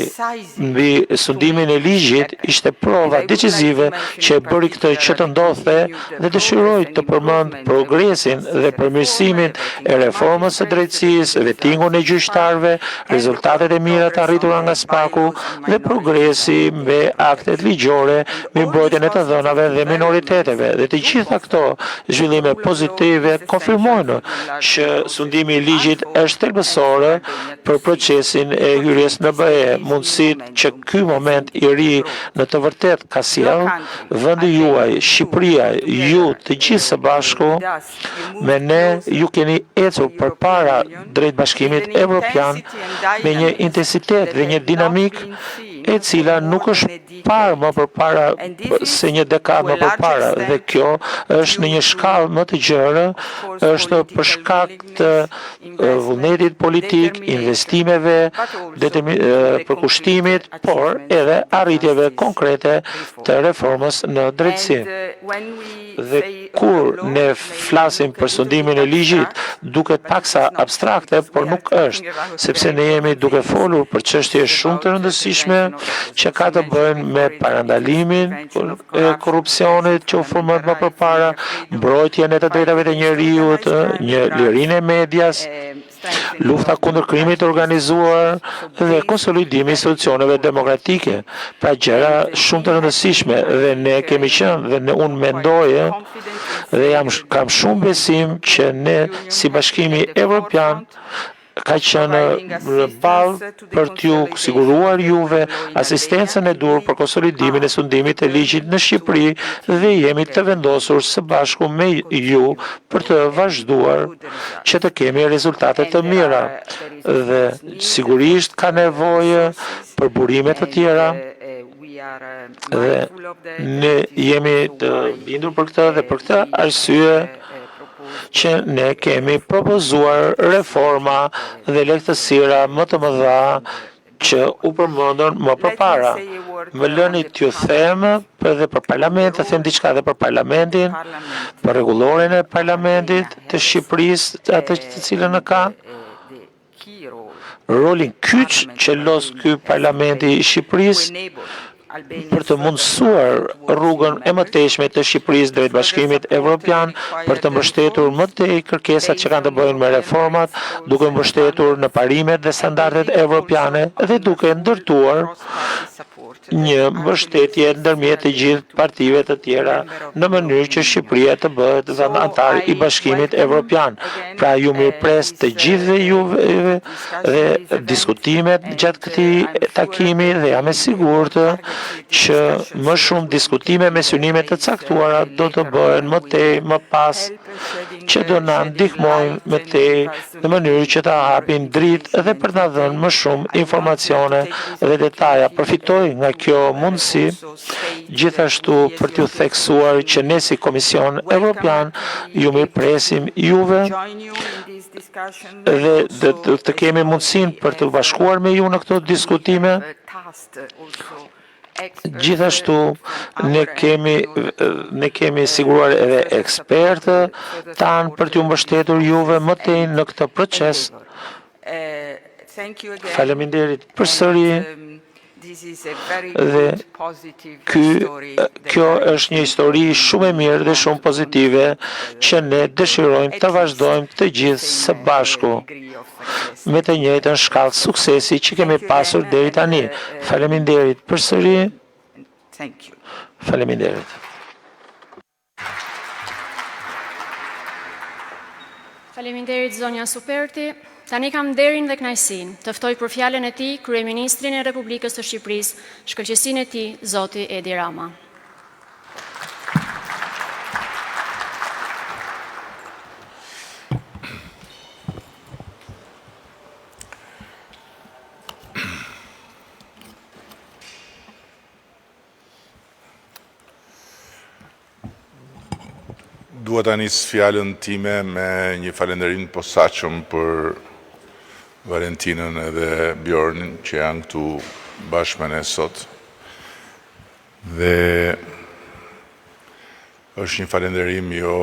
mbi sundimin e ligjit ishte prova decisive që e bëri këtë që të ndodhte dhe dëshiroj të përmend progresin dhe përmirësimin e reformës së drejtësisë, vetingun e gjyqtarëve, rezultatet e mira të arritura nga SPAK-u dhe progresi mbi aktet ligjore mbi mbrojtjen e të dhënave dhe minoriteteve. Dhe të gjitha këto zhvillime pozitive konfirmojnë që sundimi i ligjit është thelbësore për procesin e hyrjes në BE. Mundësitë që ky moment i ri në të vërtet ka sjell, vendi juaj, Shqipëria, ju të gjithë së bashku me ne ju keni ecur përpara drejt Bashkimit Evropian me një intensitet dhe një dinamikë e cila nuk është parë më përpara se një dekadë më përpara dhe kjo është në një shkallë më të gjerë, është për shkak të vullnetit politik, investimeve, përkushtimit, por edhe arritjeve konkrete të reformës në drejtësi. Dhe kur ne flasim për sundimin e ligjit, duket paksa abstrakte, por nuk është, sepse ne jemi duke folur për çështje shumë të rëndësishme që ka të bëjnë me parandalimin e korrupsionit që u përmend më përpara, mbrojtjen e të drejtave të njeriut, një lirinë e medias, lufta kundër krimit të organizuar dhe konsolidimi i institucioneve demokratike. Pra gjëra shumë të rëndësishme dhe ne kemi qenë dhe ne unë mendoj dhe jam kam shumë besim që ne si Bashkimi Evropian ka qenë në ballë për t'ju siguruar juve asistencën e duhur për konsolidimin e sundimit të ligjit në Shqipëri dhe jemi të vendosur së bashku me ju për të vazhduar që të kemi rezultate të mira. Dhe sigurisht ka nevojë për burime të tjera dhe ne jemi të bindur për këtë dhe për këtë arsye që ne kemi propozuar reforma dhe lehtësira më të mëdha që u përmendën më përpara. Më lëni t'ju them edhe për parlament, të them diçka edhe për parlamentin, për rregulloren e parlamentit të Shqipërisë, atë të cilën e ka, rolin kyç që los ky parlamenti i Shqipërisë për të mundësuar rrugën e mëtejshme të Shqipërisë drejt Bashkimit Evropian, për të mbështetur më tej kërkesat që kanë të bëjnë me reformat, duke mbështetur në parimet dhe standardet evropiane dhe duke ndërtuar një mbështetje ndërmjet të gjithë partive të tjera në mënyrë që Shqipëria të bëhet vend anëtar i Bashkimit Evropian. Pra ju mirëpres të gjithëve juve dhe diskutimet gjatë këtij takimi dhe jam e sigurt që më shumë diskutime me synime të caktuara do të bëhen më tej më pas që do na ndihmojnë më tej në mënyrë që të hapin dritë dhe për të na dhënë më shumë informacione dhe detaja. Përfitoj nga kjo mundësi gjithashtu për t'ju theksuar që ne si Komision Evropian ju mirëpresim juve dhe të, të kemi mundësinë për të bashkuar me ju në këto diskutime. Gjithashtu ne kemi ne kemi siguruar edhe ekspertë tanë për t'ju mbështetur juve më tej në këtë proces. Faleminderit përsëri dhe ky kjo është një histori shumë e mirë dhe shumë pozitive që ne dëshirojmë të vazhdojmë të gjithë së bashku me të njëjtën shkallë suksesi që kemi pasur deri tani. Faleminderit përsëri. Faleminderit. Faleminderit zonja Superti. Tani kam nderin dhe kënaqësinë të ftoj për fjalën e tij kryeministrin e Republikës së Shqipërisë, shkëlqesinë e tij, zoti Edi Rama. Dua ta nis fjalën time me një falënderim të posaçëm për Valentinën edhe Bjornin që janë këtu bashkë me ne sot. Dhe. Është një falënderim jo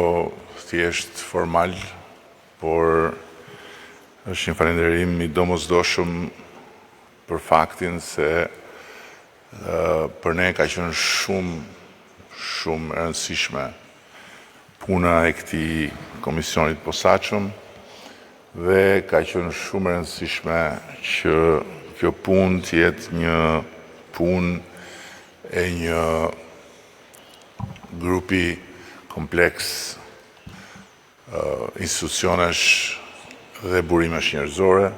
thjesht formal, por është një falënderim i domosdoshëm për faktin se për ne ka qenë shumë shumë e rëndësishme puna e këtij komisioni të posaçëm dhe ka qenë shumë e rëndësishme që kjo punë të jetë një punë e një grupi kompleks institucionesh dhe burimesh njerëzore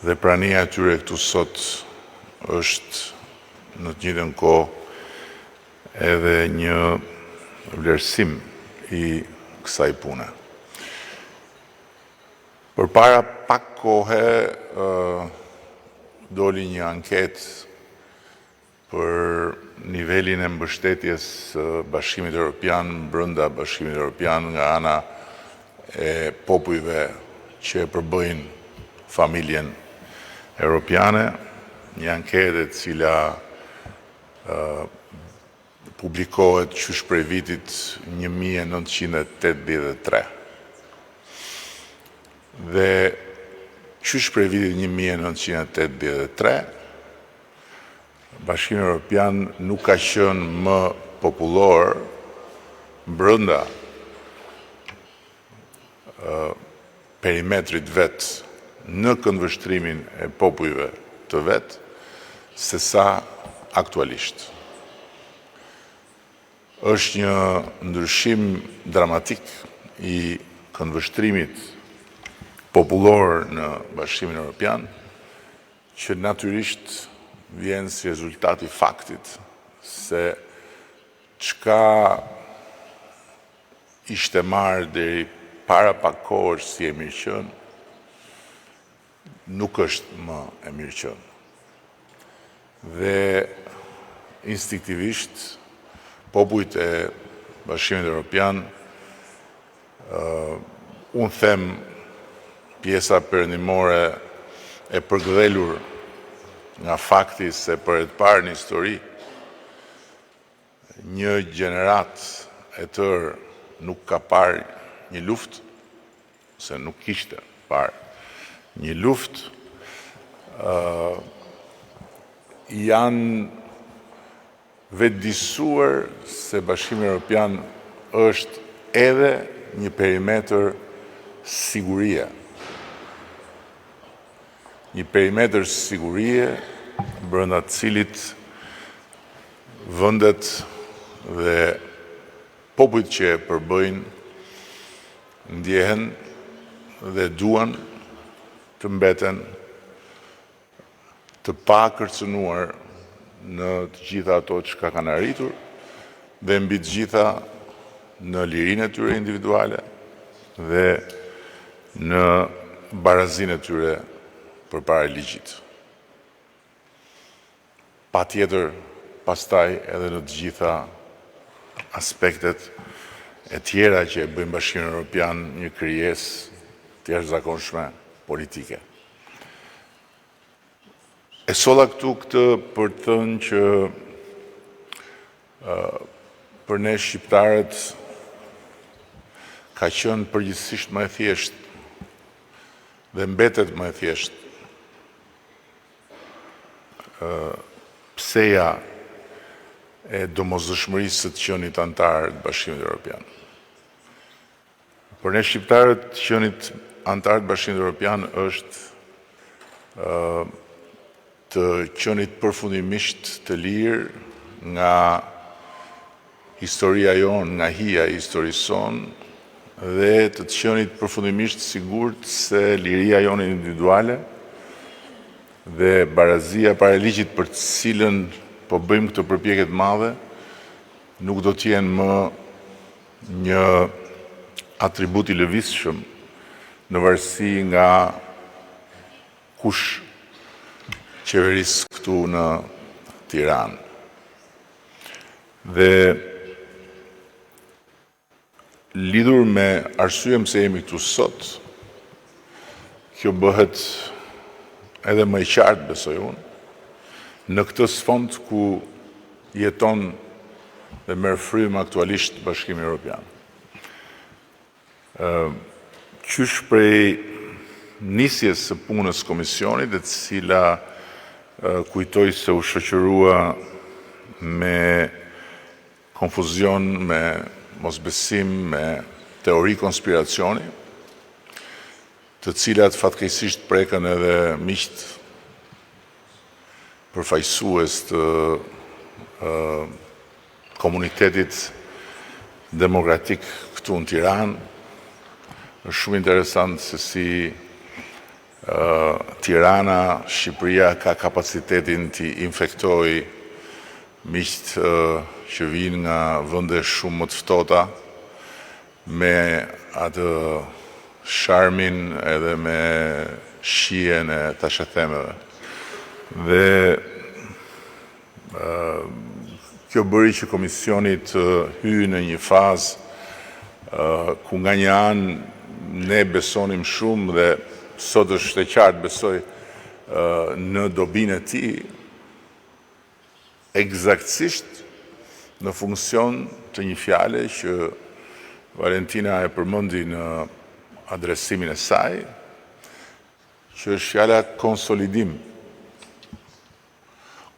dhe prania e tyre këtu sot është në të njëjtën kohë edhe një vlerësim i kësaj pune. Përpara pak kohe doli një anketë për nivelin e mbështetjes së Bashkimit Europian brenda Bashkimit Europian nga ana e popujve që e përbëjnë familjen europiane, një anketë e cila publikohet qysh prej vitit 1983. Dhe qysh prej vitit 1983, Bashkimi Europian nuk ka qenë më popullor brenda perimetrit vet në këndvështrimin e popujve të vet sesa aktualisht. Është një ndryshim dramatik i këndvështrimit popullor në Bashkimin Europian, që natyrisht vjen si rezultat i faktit se çka ishte marrë deri para pak kohësh si e mirëqenë, nuk është më e mirëqenë. Dhe instinktivisht popujt e Bashkimit Europian Unë them pjesa perëndimore e përkëdhelur nga fakti se për herë të parë në histori një gjeneratë e tërë nuk ka parë një luftë, se nuk kishte parë një luftë, janë vetëdijësuar se Bashkimi Europian është edhe një perimetër sigurie. Një perimetër sigurie brenda të cilit vendet dhe popujt që e përbëjnë ndjehen dhe duan të mbeten të pakërcënuar në të gjitha ato çka kanë arritur dhe mbi të gjitha në lirinë e tyre individuale dhe në barazinë e tyre përpara ligjit. Patjetër pastaj edhe në të gjitha aspektet e tjera që e bëjnë Bashkimin Europian një krijesë të jashtëzakonshme politike. E solla këtu këtë për të thënë që për ne shqiptarët ka qenë përgjithësisht më e thjeshtë dhe mbetet më e thjeshtë pseja e domosdoshmërisë së të qenit anëtar të Bashkimit Europian. Për ne shqiptarët të qenit anëtar të Bashkimit Europian është të qenit përfundimisht të lirë nga historia jonë, nga hija e historisë sonë dhe të të qenit përfundimisht të sigurt se liria jonë individuale dhe barazia para ligjit për të cilën po bëjmë këtë përpjekje të madhe nuk do të jenë më një atribut i lëvizshëm në varësi nga kush qeveris këtu në Tiranë. Dhe lidhur me arsyen pse jemi këtu sot, kjo bëhet edhe më e qartë besoj unë, në këtë sfond ku jeton. dhe merr frymë aktualisht Bashkimi Europian. Qysh prej nisjes së punës së komisionit, e cila kujtoj se u shoqërua me konfuzion, me mosbesim, me teori konspiracioni, të cilat fatkeqësisht prekën edhe miqtë përfaqësues të komunitetit demokratik këtu në Tiranë. Është shumë interesant se si Tirana, Shqipëria ka kapacitetin t'i infektojë miqtë që vijnë nga vende shumë më të ftohta me atë sharmin edhe me shijen e thashethemeve. Dhe Kjo bëri që komisioni të hyjë në një fazë ku nga një anë ne besonim shumë dhe sot është e qartë besoj në dobinë e tij, ekzaktësisht në funksion të një fjale që Valentina e përmendi në adresimin e saj, që është fjala konsolidim.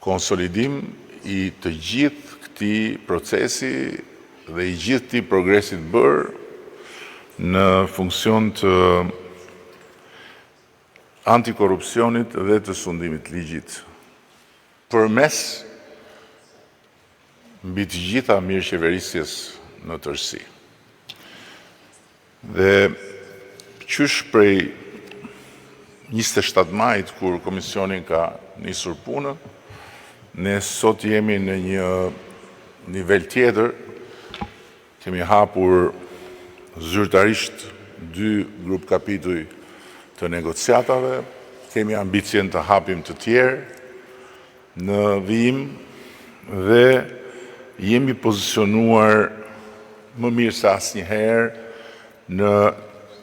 Konsolidim i të gjithë këtij procesi dhe i gjithë këtij progresi të bërë në funksion të antikorrupsionit dhe të sundimit të ligjit përmes mbi të gjitha mirëqeverisjes në tërësi. Dhe qysh prej 27 majit kur komisioni ka nisur punën, ne sot jemi në një nivel tjetër, kemi hapur zyrtarisht dy grupkapituj të negociatave, kemi ambicien të hapim të tjerë në vijim dhe jemi pozicionuar më mirë se asnjëherë në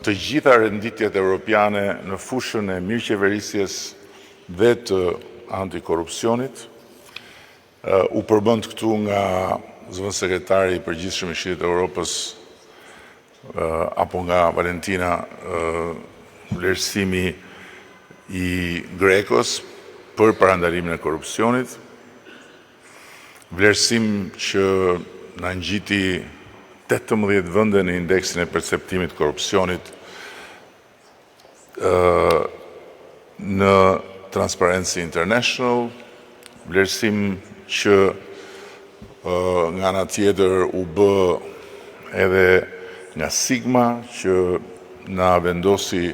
të gjitha renditjet europiane në fushën e mirëqeverisjes dhe të antikorrupsionit. U përmend këtu nga zëvendëssekretari i përgjithshëm i Këshillit të Europës apo nga Valentina vlerësimi i Grekos për parandalimin e korrupsionit. Vlerësim që na ngjiti 18 vende në indeksin e perceptimit të korrupsionit në Transparency International, vlerësim që nga ana tjetër u bë edhe nga Sigma që na vendosi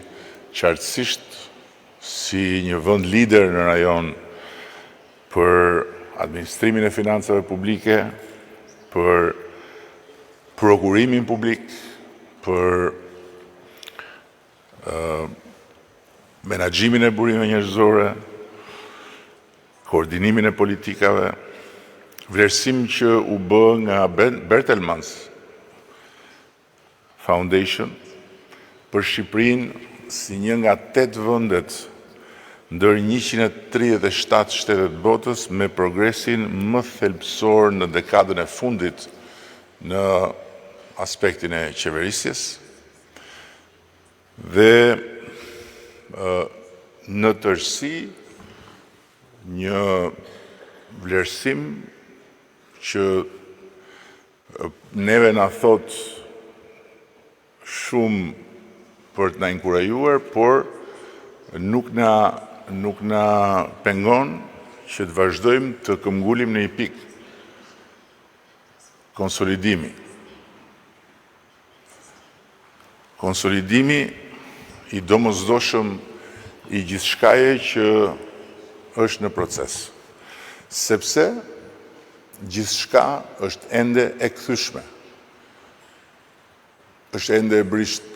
qartësisht si një vend lider në rajon për administrimin e financave publike, për prokurimin publik, për menaxhimin e burimeve njerëzore, koordinimin e politikave, vlerësim që u bë nga Bertelmans Foundation për Shqipërinë si një nga 8 vendet ndër 137 shtete të botës me progresin më thelbësor në dekadën e fundit në aspektin e qeverisjes dhe në tërësi një vlerësim që neve na thotë shumë për të na inkurajuar, por nuk na nuk na pengon që të vazhdojmë të këmbëngulim në një pikë konsolidimi. Konsolidimi i domosdoshëm i gjithçkaje që është në proces. Sepse gjithçka është ende e kthyeshme. Është ende e brishtë,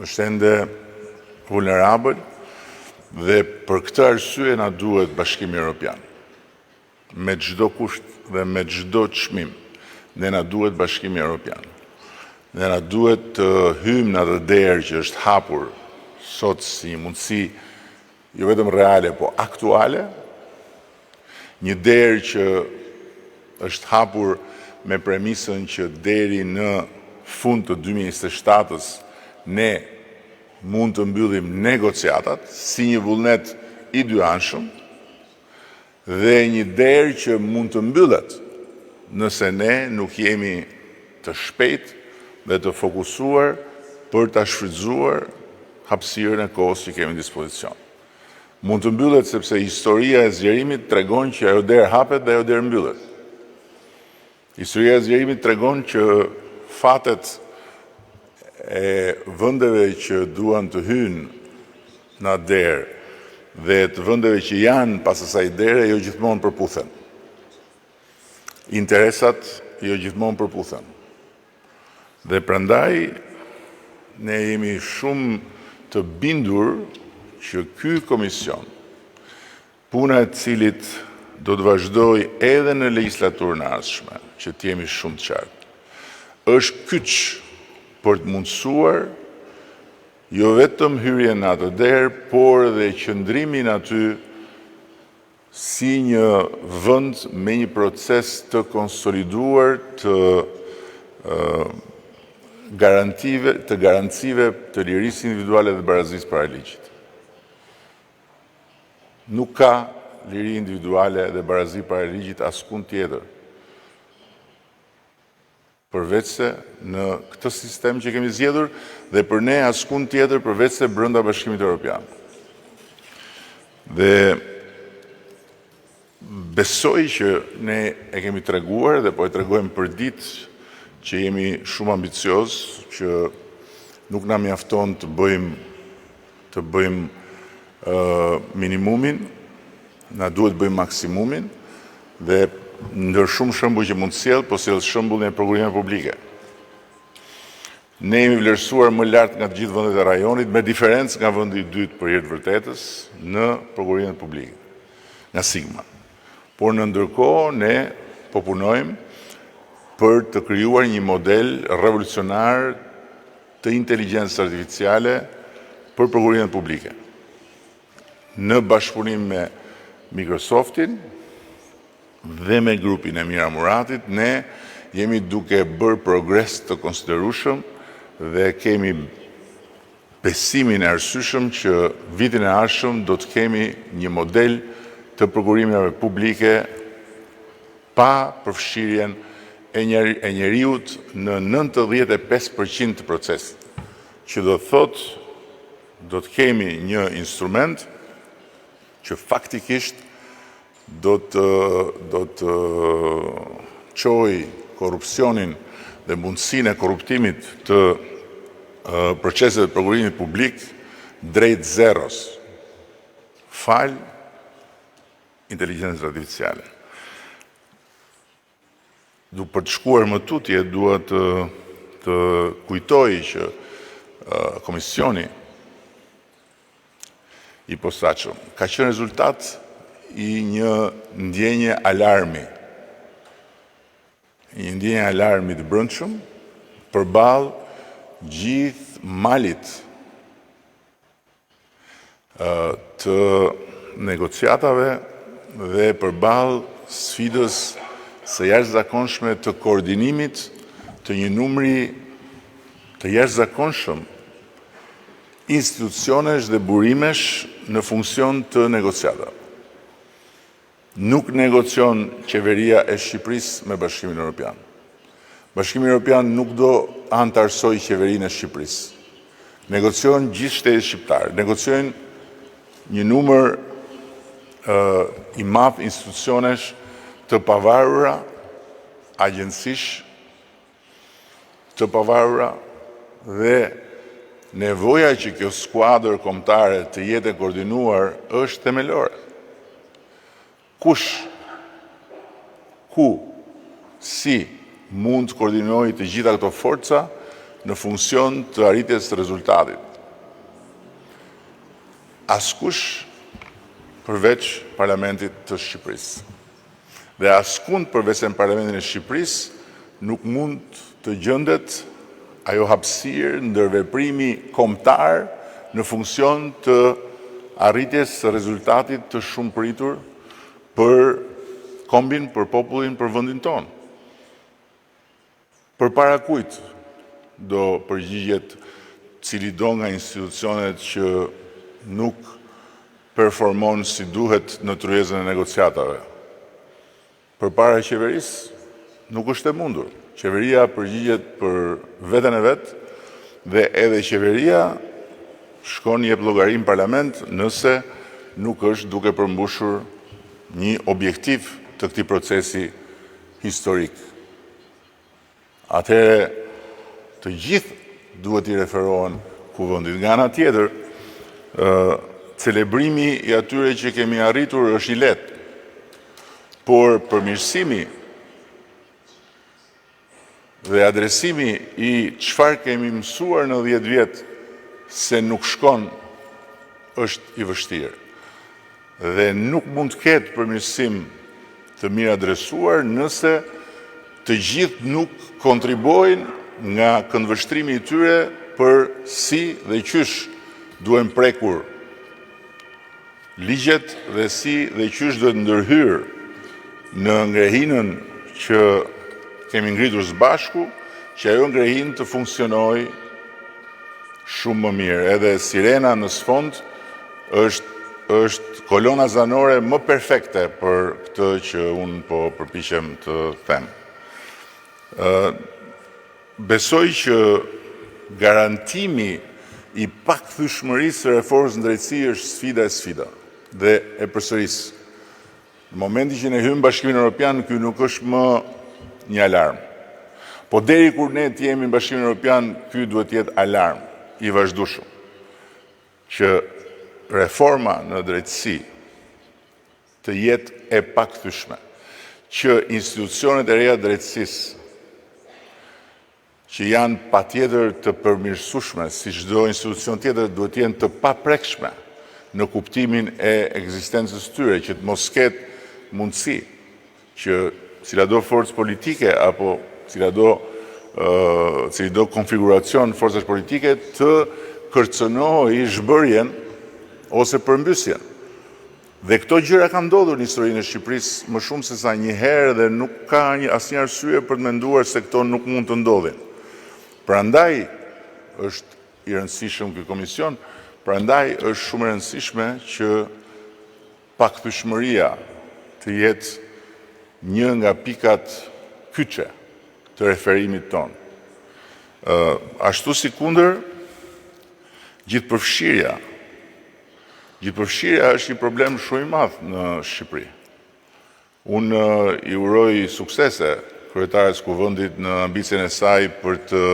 është ende vulnerabël dhe për këtë arsye na duhet Bashkimi Europian. Me çdo kusht dhe me çdo çmim, ne na duhet Bashkimi Europian. Ne na duhet të hyjmë në atë derë që është hapur sot si një mundësi jo vetëm reale, po aktuale, një derë që është hapur me premisën që deri në fund të 2027-ës ne mund të mbyllim negociatat si një vullnet i dyanshëm dhe një derë që mund të mbyllet nëse ne nuk jemi të shpejtë dhe të fokusuar për ta shfrytëzuar hapësirën e kohës që kemi në dispozicion. Mund të mbyllet sepse historia e zgjerimit tregon që ajo derë hapet dhe ajo derë mbyllet. Historia e zgjerimit tregon që fatet e vendeve që duan të hyjnë në atë derë dhe të vendeve që janë pas asaj dere jo gjithmonë përputhen. Interesat jo gjithmonë përputhen. Dhe prandaj ne jemi shumë të bindur që ky komision, puna e të cilit do të vazhdojë edhe në legjislaturën e ardhshme, që të jemi shumë të qartë, është kyç për të mundësuar jo vetëm hyrjen në atë derë, por edhe qëndrimin aty si një vend me një proces të konsoliduar të garantive, të garancive të lirisë individuale dhe barazisë para ligjit. Nuk ka liri individuale dhe barazi para ligjit askund tjetër. Përveçse në këtë sistem që kemi zgjedhur dhe për ne askund tjetër përveçse brenda Bashkimit Europian. Dhe besoj që ne e kemi treguar dhe po e tregojmë përditë që jemi shumë ambiciozë, që nuk na mjafton të bëjmë të bëjmë minimumin, na duhet të bëjmë maksimumin dhe ndër shumë shembuj që mund të sjell, po sjell shembullin e prokurimeve publike. Ne jemi vlerësuar më lart nga të gjithë vendet e rajonit, me diferencë nga vendi i dytë për hir të vërtetës në prokurimet publike, nga Sigma. Por në ndërkohë ne po punojmë për të krijuar një model revolucionar të inteligjencës artificiale për prokurimet publike. Në bashkëpunim me Microsoftin dhe me grupin e Mira Muratit, ne jemi duke bërë progres të konsiderueshëm dhe kemi besimin e arsyeshëm që vitin e ardhshëm do të kemi një model të prokurimeve publike pa përfshirjen e njeriut në 95% të procesit, që do të thotë do të kemi një instrument që faktikisht do të do të çojë korrupsionin dhe mundësinë e korruptimit të proceseve të prokurimit publik drejt zeros, falë inteligjencës artificiale. Du për të shkuar më tutje, dua të, të kujtoj që komisioni i posaçëm ka qenë rezultat i një ndjenje alarmi. Një ndjenje alarmi të brendshëm përballë gjithë malit të negociatave dhe përballë sfidës së jashtëzakonshme të koordinimit të një numri të jashtëzakonshëm institucionesh dhe burimesh në funksion të negociatave. Nuk negocion qeveria e Shqipërisë me Bashkimin Europian. Bashkimi Europian nuk do anëtarësojë qeverinë e Shqipërisë. Negocion gjithë shteti shqiptar, negociojnë një numër i madh institucionesh të pavarura, agjencish të pavarura dhe nevoja që kjo skuadër kombëtare të jetë e koordinuar është themelore. Kush, ku, si mund të koordinojë të gjitha këto forca në funksion të arritjes së rezultatit? Askush përveç Parlamentit të Shqipërisë. Dhe askund përveçse në Parlamentin e Shqipërisë nuk mund të gjendet ajo hapësirë ndërveprimi kombëtar në funksion të arritjes së rezultatit të shumëpritur për kombin, për popullin, për vendin tonë. Përpara kujt do përgjigjet cilido nga institucionet që nuk performon si duhet në tryezën e negociatave? Përpara qeverisë? Nuk është e mundur. Qeveria përgjigjet për veten e vet dhe edhe qeveria shkon jep llogari në parlament nëse nuk është duke përmbushur një objektiv të këtij procesi historik. Atëherë të gjithë duhet t'i referohen Kuvendit. Nga ana tjetër, celebrimi i atyre që kemi arritur është i lehtë, por përmirësimi dhe adresimi i çfarë kemi mësuar në 10 vjet se nuk shkon është i vështirë. Dhe nuk mund të ketë përmirësim të mirë adresuar nëse të gjithë nuk kontribuojnë nga këndvështrimi i tyre për si dhe qysh duhen prekur ligjet dhe si dhe qysh duhet ndërhyrë në ngrehinën që kemi ngritur së bashku, që ajo ngrehinë të funksionojë shumë më mirë. Edhe sirena në sfond është është kolona zanore më perfekte për këtë që unë po përpiqem të them. Besoj që garantimi i pakthyeshmërisë së reformës në drejtësi është sfida e sfidave. Dhe e përsëris, Në momentin që ne hymë në Bashkimin Europian, ky nuk është më një alarm. Po deri kur ne të jemi në Bashkimin Europian, ky duhet të jetë alarm i vazhdueshëm. Që reforma në drejtësi të jetë e pakthyeshme, që institucionet e reja të drejtësisë që janë patjetër të përmirësueshme, si çdo institucion tjetër, duhet të jenë të paprekshme në kuptimin e ekzistencës së tyre, që të mos ketë mundësi që cilado forcë politike apo cilado cilido konfiguracion forcash politike të kërcënojë zhbërjen ose përmbysjen. Dhe këto gjëra kanë ndodhur në historinë e Shqipërisë më shumë se sa një herë dhe nuk ka asnjë arsye për të menduar se këto nuk mund të ndodhin. Prandaj është i rëndësishëm ky komision, prandaj është shumë e rëndësishme që pakthyeshmëria të jetë një nga pikat kyçe të referimit tonë. Ashtu sikundër gjithëpërfshirja Gjithëpërfshirja është një problem shumë i madh në Shqipëri. Unë i uroj suksese kryetares së Kuvendit në ambicien e saj për të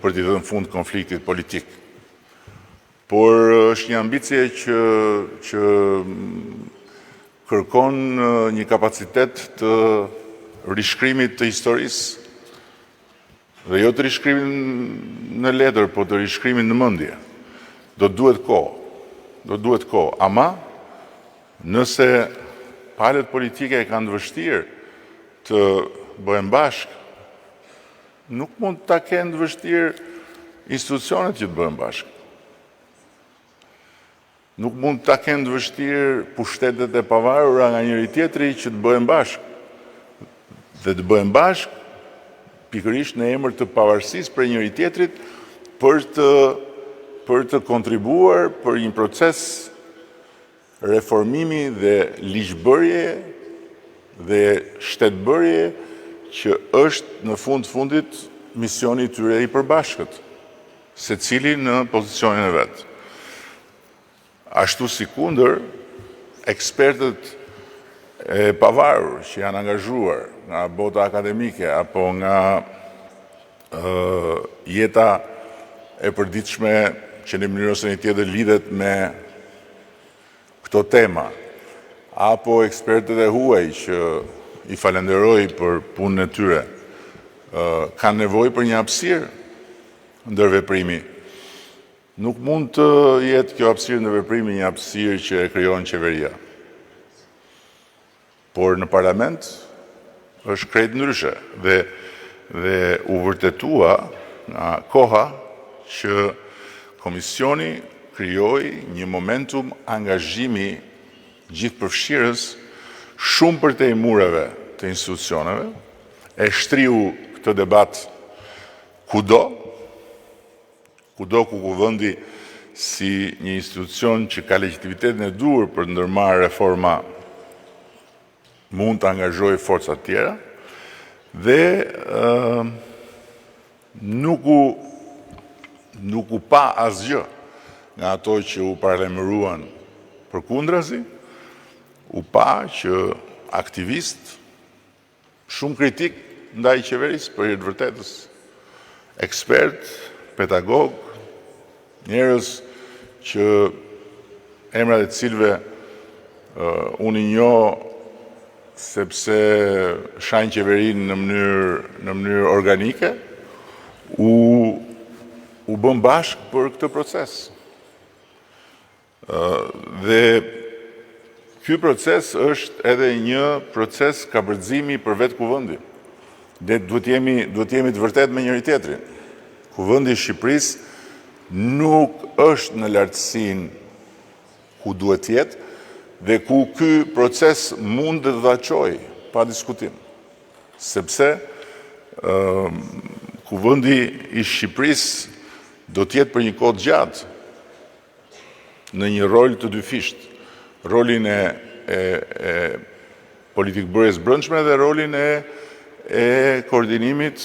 për t'i dhënë fund konfliktit politik. Por është një ambicie që që kërkon një kapacitet të rishkrimit të historisë Dhe jo të rishkrimit në letër, po të rishkrimit në mendje. Do të duhet kohë. Do të duhet kohë. Ama, nëse palët politike e kanë të vështirë të bëhen bashkë, nuk mund ta kenë të vështirë institucionet që të bëhen bashkë. Nuk mund ta kenë të vështirë pushtetet e pavarura nga njëri-tjetri që të bëhen bashkë. Dhe të bëhen bashkë pikërisht në emër të pavarësisë prej njëri-tjetrit për të për të kontribuar për një proces reformimi dhe ligjbërje dhe shtetbërje që është në fund të fundit misioni i tyre i përbashkët. Secili në pozicionin e vet. Ashtu sikundër ekspertët e pavarur që janë angazhuar nga bota akademike apo nga jeta e përditshme që në mënyrë ose një tjetër lidhet me këto tema, apo ekspertët e huaj që i falenderoj për punën e tyre, kanë nevojë për një hapësirë ndërveprimi. Nuk mund të jetë kjo hapësirë ndërveprimi një hapësirë që e krijon qeveria. Por në parlament është krejt ndryshe dhe dhe u vërtetua nga koha që komisioni krijoi një momentum angazhimi gjithëpërfshirës shumë përtej mureve të institucioneve, e shtriu këtë debat. Kudo, kudo ku Kuvendi si një institucion që ka legjitimitetin e duhur për të ndërmarrë reforma mund të angazhojë forca të tjera dhe nuk u nuk u pa asgjë nga ato që u paralajmëruan përkundrazi, u pa që aktivistë Shumë kritikë ndaj qeverisë për hir të vërtetës, ekspertë, pedagogë, njerëz që emrat e të cilëve unë i njoh sepse shajnë qeverinë në mënyrë në mënyrë organike, u u bënë bashkë për këtë proces. Dhe ky proces është edhe një proces kapërcimi për vetë Kuvendin. Ne duhet të jemi, duhet të jemi të vërtetë me njëri-tjetrin. Kuvendi i Shqipërisë nuk është në lartësinë ku duhet të jetë dhe ku ky proces mund dhe do ta çojë, pa diskutim. Sepse Kuvendi i Shqipërisë do të jetë për një kohë të gjatë në një rol të dyfishtë, rolin e e e politikëbërjes brendshme dhe rolin e e koordinimit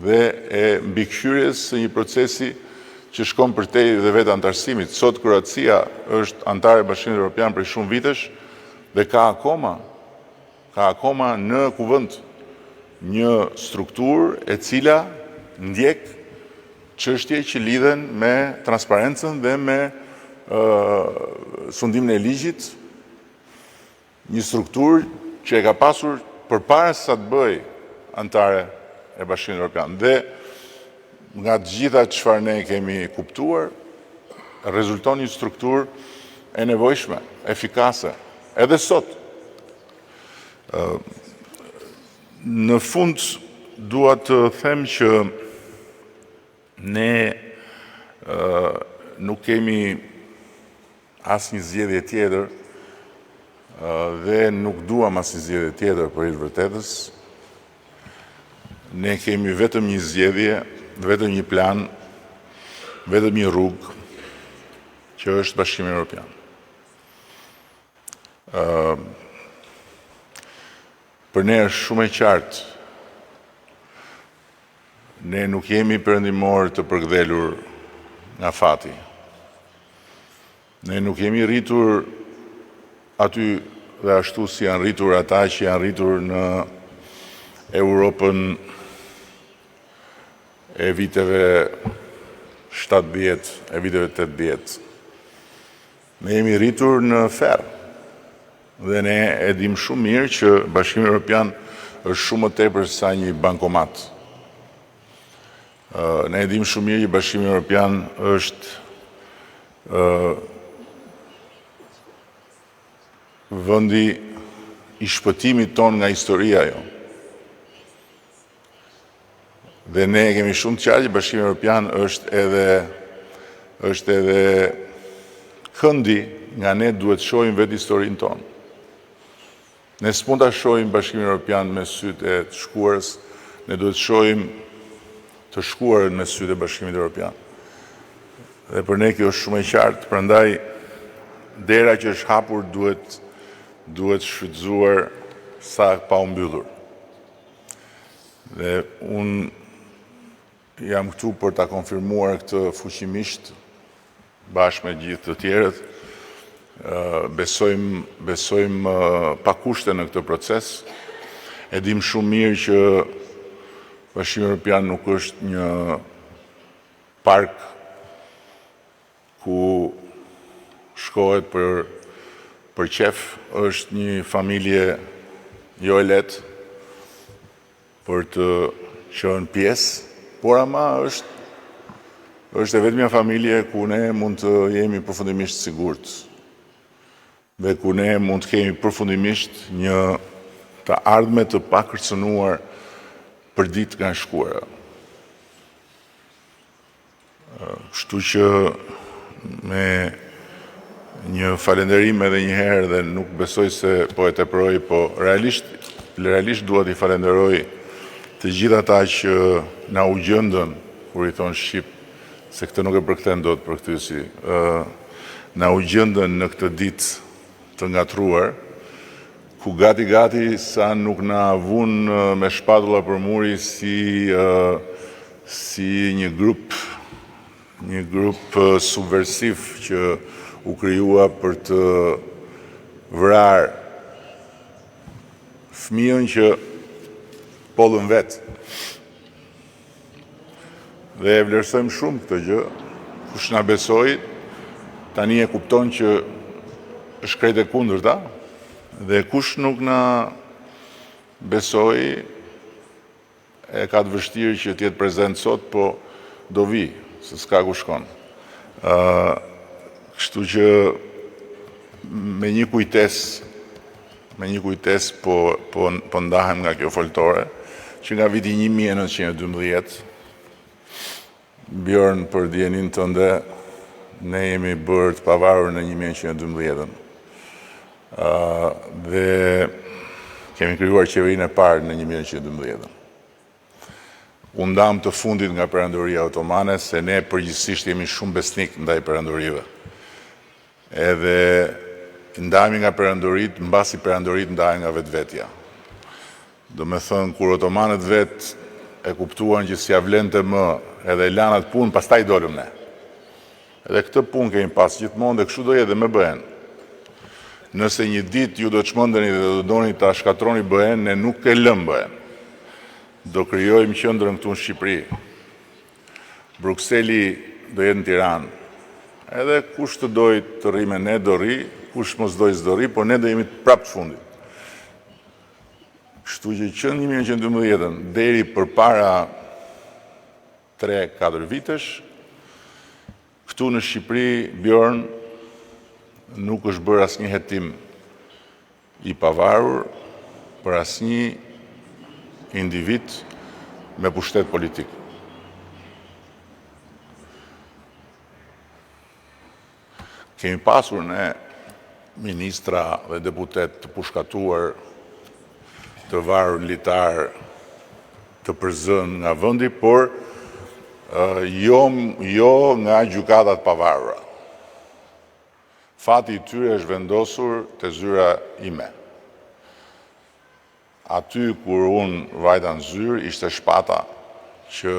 dhe e mbikëqyrjes së një procesi që shkon përtej dhe vetë anëtarësimit. Sot Kroacia është anëtare e Bashkimit Evropian prej shumë vitesh dhe ka akoma Ka akoma në Kuvend një strukturë e cila ndjek çështje që lidhen me transparencën dhe me sundimin e ligjit, një strukturë që e ka pasur përpara se sa të bëhej anëtare e Bashkimit Evropian. Dhe nga të gjitha çfarë ne kemi kuptuar, rezulton një strukturë e nevojshme, efikase, edhe sot. Në fund dua të them që ne nuk kemi asnjë zgjedhje tjetër dhe nuk duam asnjë zgjedhje tjetër për hir të vërtetës. Ne kemi vetëm një zgjedhje, vetëm një plan, vetëm një rrugë që është Bashkimi Evropian. Për ne është shumë e qartë. Ne nuk jemi perëndimorë të përkëdhelur nga fati. Ne nuk jemi rritur aty dhe ashtu si janë rritur ata që janë rritur në Europën e viteve 70, e viteve 80. Ne jemi rritur në ferr dhe ne e dimë shumë mirë që Bashkimi Evropian është shumë më tepër sa një bankomat. Ne e dimë shumë mirë që Bashkimi Evropian është vendi i shpëtimit tonë nga historia jonë. Dhe ne e kemi shumë të qartë që Bashkimi Evropian është edhe është edhe këndi nga ne duhet të shohim vetë historinë tonë. Ne s'mund ta shohim Bashkimin Evropian me sytë e të shkuarës, ne duhet të shohim të shkuarën me sytë e Bashkimit Evropian. Dhe për ne kjo është shumë e qartë, prandaj dera që është hapur duhet duhet shfrytëzuar sa pa u mbyllur. Dhe unë jam këtu për ta konfirmuar këtë fuqimisht bashkë me gjithë të tjerët. Besojmë, besojmë pa kushte në këtë proces. E dimë shumë mirë që Bashkimi Evropian nuk është një park ku shkohet për për qejf, është një familje jo e lehtë për të qenë pjesë, por ama është është e vetmja familje ku ne mund të jemi përfundimisht të sigurt dhe ku ne mund të kemi përfundimisht një të ardhme të pakërcënuar përditë nga e shkuara. Kështu që me një falënderim edhe një herë dhe nuk besoj se po e teproj, po realisht realisht dua t'i falënderoj Të gjithë ata që na u gjendën, kur i thonë shqip, se këtë nuk e përkthen dot përkthyesi, ë na u gjendën në këtë ditë të ngatërruar, ku gati gati sa nuk na vunë me shpatulla për muri si si një grup një grup subversiv që u krijua për të vrarë Fëmijën që pollën vetë. Dhe e vlerësojmë shumë këtë gjë. Kush na besoi, tani e kupton që është krejt e kundërta. Dhe kush nuk na besoi, E ka të vështirë që të jetë prezent sot, po do vijë, se s'ka ku shkon. Ë, kështu që me një kujtesë, me një kujtesë po po po ndahem nga kjo foltore, që nga viti 1912 Bjorn, për dijeninë tënde, ne jemi bërë të pavarur në 1912-ën. Dhe kemi krijuar qeverinë e parë në 1912-ën. U ndamë të fundit nga Perandoria Otomane, se ne përgjithësisht jemi shumë besnikë ndaj perandorive. Edhe ndahemi nga perandoritë mbasi perandoritë ndahen nga vetvetja. Domethënë, kur otomanët vetë e kuptuan që s'ia vlente më edhe e lanë atë punë, pastaj dolëm ne. Edhe këtë punë kemi pas gjithmonë dhe kështu do jetë dhe me BE-në. Nëse një ditë ju do çmendeni dhe do doni ta shkatërroni BE-në, ne nuk e lëmë BE-në. Do krijojmë qendrën këtu në Shqipëri. Brukseli do jetë në Tiranë. Edhe kush të dojë të rrijë me ne do rrijë, kush mos dojë s'do rrijë, por ne do jemi prapë të fundit. Kështu që që në 1912-ën deri përpara 3-4 vitesh, këtu në Shqipëri Bjorn nuk është bërë asnjë hetim i pavarur për asnjë individ me pushtet politik. Kemi pasur ne ministra dhe deputetë të pushkatuar, të varur në litar, të përzënë nga vendi, por jo, jo nga gjykatat e pavarura. Fati i tyre është vendosur te zyra ime. Aty kur unë vajta në zyrë, ishte shpata që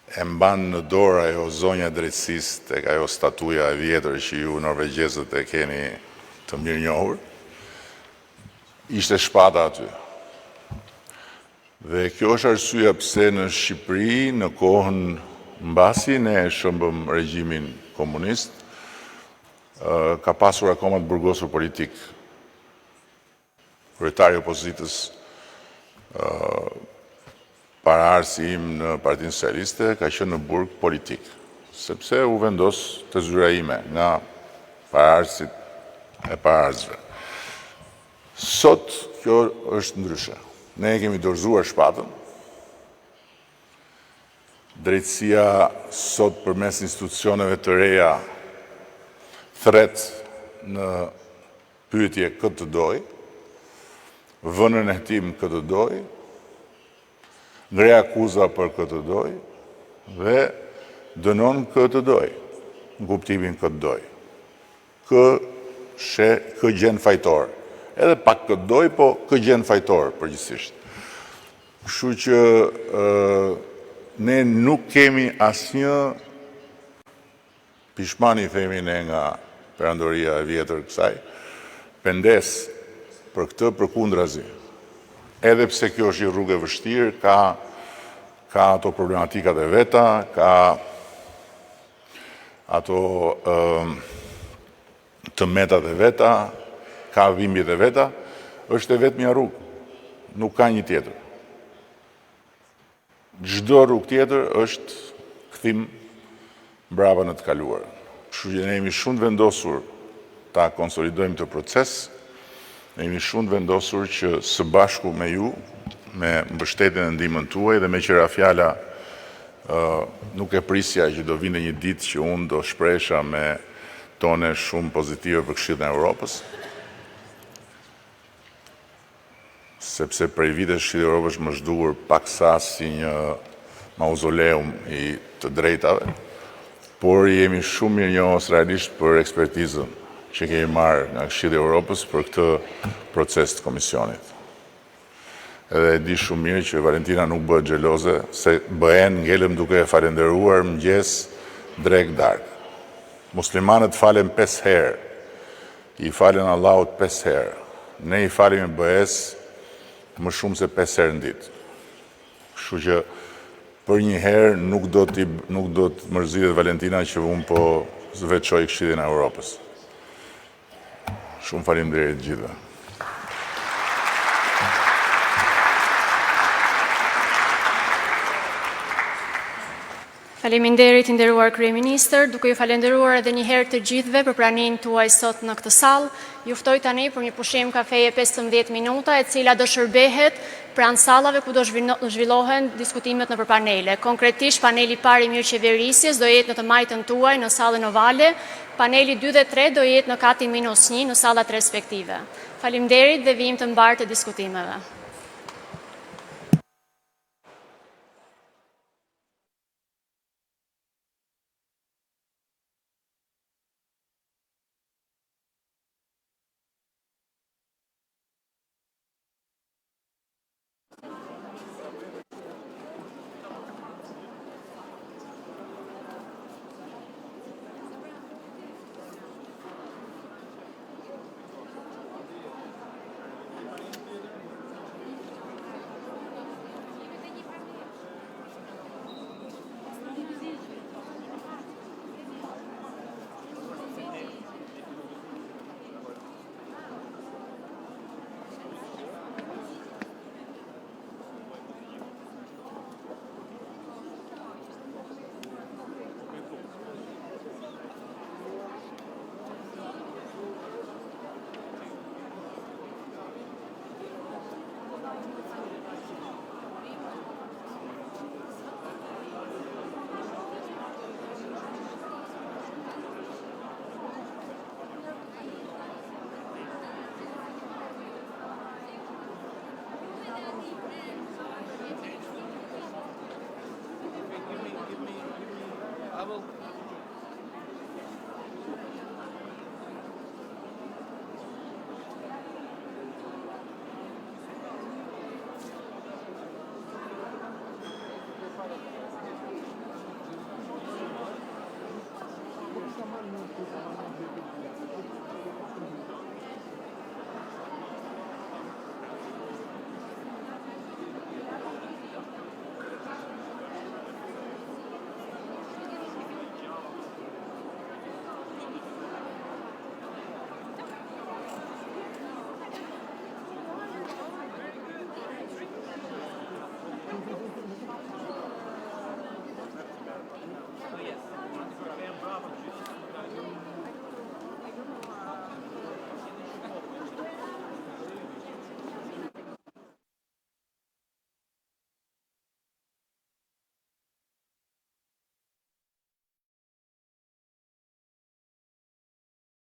E mban në dorë ajo zonja e drejtësisë tek ajo statuja e vjetër që ju norvegjezët e keni të mirënjohur. Ishte shpata aty. Dhe kjo është arsyeja pse në Shqipëri në kohën mbasi ne e shëmbëm regjimin komunist, ka pasur akoma të burgosur politikë. Kryetari i opozitës, paraardhësi im në Partinë Socialiste, ka qenë në burg politik, sepse u vendos te zyra ime nga paraardhësit e paraardhësve. Sot kjo është ndryshe. Ne e kemi dorëzuar shpatën. Drejtësia sot përmes institucioneve të reja thërret në pyetje kë të dojë, vë nën hetim kë të dojë, ngre akuza për kë të dojë dhe dënon kë të dojë, në kuptimin kë të dojë. Kë sheh, kë gjen fajtor. Edhe pak kë të dojë, po kë gjen fajtor përgjithësisht. Kështu që ne nuk kemi asnjë Pishman i themi ne nga perandoria e vjetër kësaj, pendesë për këtë përkundrazi. Edhe pse kjo është një rrugë e vështirë, ka ka ato problematikat e veta, ka ato të metat e veta, ka dhimbjet e veta, është e vetmja rrugë, nuk ka një tjetër. Çdo rrugë tjetër është kthim mbrapa në të kaluarën. Kështu që ne jemi shumë të vendosur ta konsolidojmë këtë proces, ne jemi shumë të vendosur që së bashku me ju, me mbështetjen e ndihmën tuaj dhe meqë ra fjala nuk e prisja që do vinte një ditë që unë do shprehesha me tone shumë pozitive për Këshillin e Europës. Sepse prej vitesh Këshilli i Europës më është dukur paksa si një mauzoleum i të drejtave, por jemi shumë mirënjohës realisht për ekspertizën që kemi marrë nga Këshilli i Europës për këtë proces të komisionit. Edhe e di shumë mirë që Valentina nuk bëhet xheloze, se BE-në ngelëm duke e falenderuar mëngjes, drekë, darkë. Muslimanët falen 5 herë, i falen Allahut 5 herë. Ne i falemi BE-së më shumë se 5 herë në ditë. Kështu që për një herë nuk do të nuk do të mërzitet Valentina që unë po veçoj Këshillin e Europës. Shumë faleminderit të gjithëve. Faleminderit i nderuar kryeministër, duke ju falenderuar edhe një herë të gjithëve për praninë tuaj sot në këtë sallë. Ju ftoj tani për një pushim kafeje 15 minuta, e cila do shërbehet pranë sallave ku do zhvillohen diskutimet nëpër panele. Konkretisht, paneli i parë i mirëqeverisjes do jetë në të majtën tuaj në sallën ovale, Paneli dy dhe tre do jetë në katin minus një në sallat respektive. Faleminderit dhe vijim të mbarë të diskutimeve.